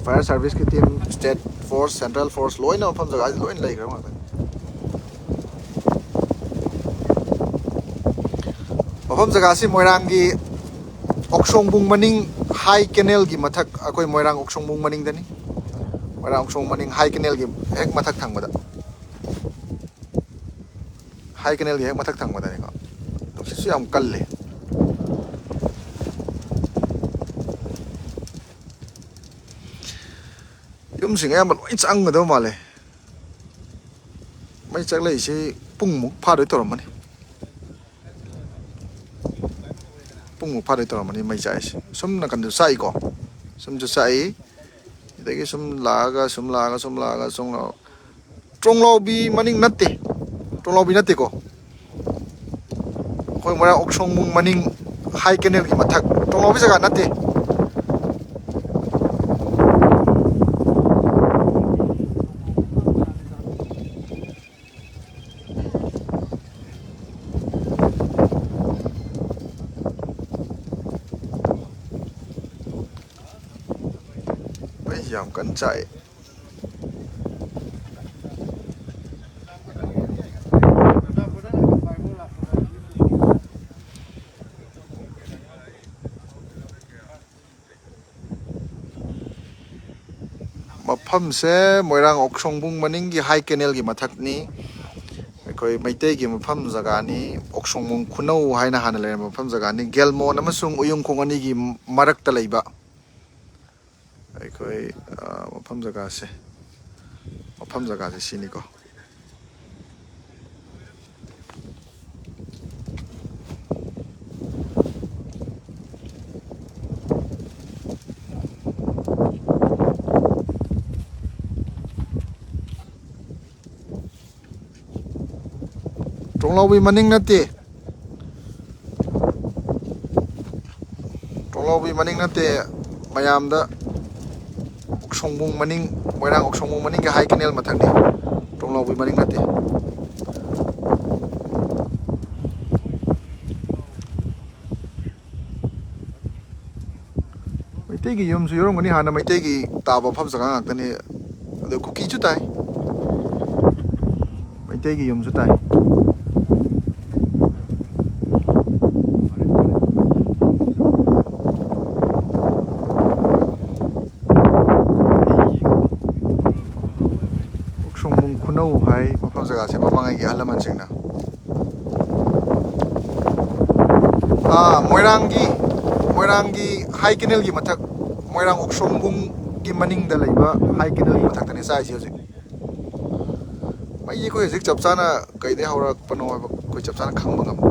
fire service ꯀꯤ team, state force, central force ꯂꯣꯏꯅ ꯃꯐꯝ ꯖꯒꯥꯁꯤ ꯂꯣꯏꯅ ꯂꯩꯈ꯭ꯔꯕ ꯉꯥꯛꯇꯅꯤ꯫ ꯃꯐꯝ ꯖꯒꯥꯁꯤ ꯃꯣꯏꯔꯥꯡꯒꯤ ꯑꯣꯛꯁꯣꯡꯕꯨꯡ ꯃꯅꯤꯡ ꯍꯥꯏ ꯀꯦꯅꯦꯜꯒꯤ ꯃꯊꯛ, ꯑꯩꯈꯣꯏ ꯃꯣꯏꯔꯥꯡ ꯑꯣꯛꯁꯣꯡꯕꯨꯡ ꯃꯅꯤꯡꯗꯅꯤ꯫ ꯃꯣꯏꯔꯥꯡ ꯎꯁꯣꯡ ꯃꯅꯤꯡ ꯍꯥꯏ ꯀꯦꯅꯦꯜꯒꯤ ꯍꯦꯛ ꯃꯊꯛ ꯊꯪꯕꯗ, ꯍꯥꯏ ꯀꯦꯅꯦꯜꯒꯤ ꯍꯦꯛ ꯃꯊꯛ ꯊꯪꯕꯗꯅꯤꯀꯣ꯫ ꯅꯨꯡꯁꯤꯠꯁꯨ ꯌꯥꯝ ꯀꯜꯂꯦ꯫ ꯌꯨꯝꯁꯤꯡ ꯑꯌꯥꯝꯕ ꯂꯣꯏ ꯆꯪꯒꯗꯕ ꯃꯥꯜꯂꯦ꯫ ꯃꯩ ꯆꯥꯛꯂꯛꯏꯁꯤ ꯄꯨꯡꯃꯨꯛ ꯐꯥꯗꯣꯏ ꯇꯧꯔꯝꯃꯅꯤ꯫ ꯄꯨꯡꯃꯨꯛ ꯐꯥꯗꯣꯏ ꯇꯧꯔꯝꯃꯅꯤ ꯃꯩ ꯆꯥꯛꯏꯁꯦ꯫ ꯁꯨꯝ ꯅꯥꯀꯟꯗ ꯆꯥꯛꯏꯀꯣ, ꯁꯨꯝꯁꯨ ꯆꯥꯛꯏ꯫ ꯑꯗꯒꯤ ꯁꯨꯝ ꯂꯥꯛꯑꯒ, ꯁꯨꯝ ꯂꯥꯛꯑꯒ, ꯁꯨꯝ ꯂꯥꯛꯑꯒ, ꯁꯨꯝ ꯂꯥꯛꯑꯒ, ꯇ꯭ꯔꯣꯡꯂꯥꯎꯕꯤ ꯃꯅꯤꯡ ꯅꯠꯇꯦ, ꯇ꯭ꯔꯣꯡꯂꯥꯎꯕꯤ ꯅꯠꯇꯦꯀꯣ꯫ ꯑꯩꯈꯣꯏ ꯃꯣꯏꯔꯥꯡ ꯑꯣꯛꯁꯣꯡꯕꯨꯡ ꯃꯅꯤꯡ ꯍꯥꯏ ꯀꯦꯅꯦꯜꯒꯤ ꯃꯊꯛ, ꯇ꯭ꯔꯣꯡꯂꯥꯎꯕꯤ ꯖꯒꯥ ꯅꯠꯇꯦ꯫ ꯃꯩꯁꯤ ꯌꯥꯝ ꯀꯟꯅ ꯆꯥꯛꯑꯦ꯫ ꯃꯐꯝꯁꯦ ꯃꯣꯏꯔꯥꯡ ꯑꯣꯛꯁꯣꯡꯕꯨꯡ ꯃꯅꯤꯡꯒꯤ ꯍꯥꯏ ꯀꯦꯅꯦꯜꯒꯤ ꯃꯊꯛꯅꯤ꯫ ꯑꯩꯈꯣꯏ ꯃꯩꯇꯩꯒꯤ ꯃꯐꯝ ꯖꯒꯥꯅꯤ꯫ ꯑꯣꯛꯁꯣꯡꯕꯨꯡ ꯈꯨꯅꯧ ꯍꯥꯏꯅ ꯍꯥꯟꯅ ꯂꯩꯔꯝꯕ ꯃꯐꯝ ꯖꯒꯥꯅꯤ꯫ ꯒꯦꯜꯃꯣꯟ ꯑꯃꯁꯨꯡ ꯎꯌꯨꯡꯈꯣꯡ ꯑꯅꯤꯒꯤ ꯃꯔꯛꯇ ꯂꯩꯕ ꯑꯩꯈꯣꯏ, ꯑ, ꯃꯐꯝ ꯖꯒꯥꯁꯦ, ꯃꯐꯝ ꯖꯒꯥꯁꯦ ꯁꯤꯅꯤꯀꯣ꯫ ꯇ꯭ꯔꯣꯡꯂꯥꯎꯕꯤ ꯃꯅꯤꯡ ꯅꯠꯇꯦ꯫ ꯇ꯭ꯔꯣꯡꯂꯥꯎꯕꯤ ꯃꯅꯤꯡ ꯅꯠꯇꯦ꯫ ꯃꯌꯥꯝꯗ ꯁꯣꯡꯕꯨꯡ ꯃꯅꯤꯡ, ꯃꯣꯏꯔꯥꯡ ꯁꯣꯡꯕꯨꯡ ꯃꯅꯤꯡꯒꯤ ꯍꯥꯏ ꯀꯦꯅꯦꯜ ꯃꯊꯛꯅꯤ꯫ ꯇ꯭ꯔꯣꯡꯂꯥꯎꯕꯤ ꯃꯅꯤꯡ ꯅꯠꯇꯦ꯫ ꯃꯩꯇꯩꯒꯤ ꯌꯨꯝꯁꯨ ꯌꯧꯔꯝꯒꯅꯤ꯫ ꯍꯥꯟꯅ ꯃꯩꯇꯩꯒꯤ ꯇꯥꯕ ꯃꯐꯝ ꯖꯒꯥ ꯉꯥꯛꯇꯅꯤ꯫ ꯑꯗꯨ ꯀꯨꯀꯤꯁꯨ ꯇꯥꯏ꯫ ꯃꯩꯇꯩꯒꯤ ꯌꯨꯝꯁꯨ ꯇꯥꯏ꯫ ꯅꯧ ꯍꯥꯏ ꯃꯐꯝ ꯖꯒꯥꯁꯦ ꯃꯃꯥꯡꯉꯩꯒꯤ ꯑꯍꯜ ꯂꯃꯟꯁꯤꯡꯅ꯫ ꯑꯥ, ꯃꯣꯏꯔꯥꯡꯒꯤ, ꯃꯣꯏꯔꯥꯡꯒꯤ ꯍꯥꯏ ꯀꯦꯅꯦꯜꯒꯤ ꯃꯊꯛ, ꯃꯣꯏꯔꯥꯡ ꯎꯈ꯭ꯔꯣꯡꯕꯨꯡꯒꯤ ꯃꯅꯤꯡꯗ ꯂꯩꯕ ꯍꯥꯏ ꯀꯦꯅꯦꯜꯒꯤ ꯃꯊꯛꯇꯅꯦ ꯆꯥꯛꯏꯁꯦ ꯍꯧꯖꯤꯛ꯫ ꯃꯩꯁꯦ ꯑꯩꯈꯣꯏ ꯍꯧꯖꯤꯛ ꯆꯞ ꯆꯥꯅ ꯀꯩꯗꯩ ꯍꯧꯔꯛꯄꯅꯣ ꯍꯥꯏꯕ ꯑꯩꯈꯣꯏ ꯆꯞ ꯆꯥꯅ ꯈꯪꯕ ꯉꯝꯗꯦ꯫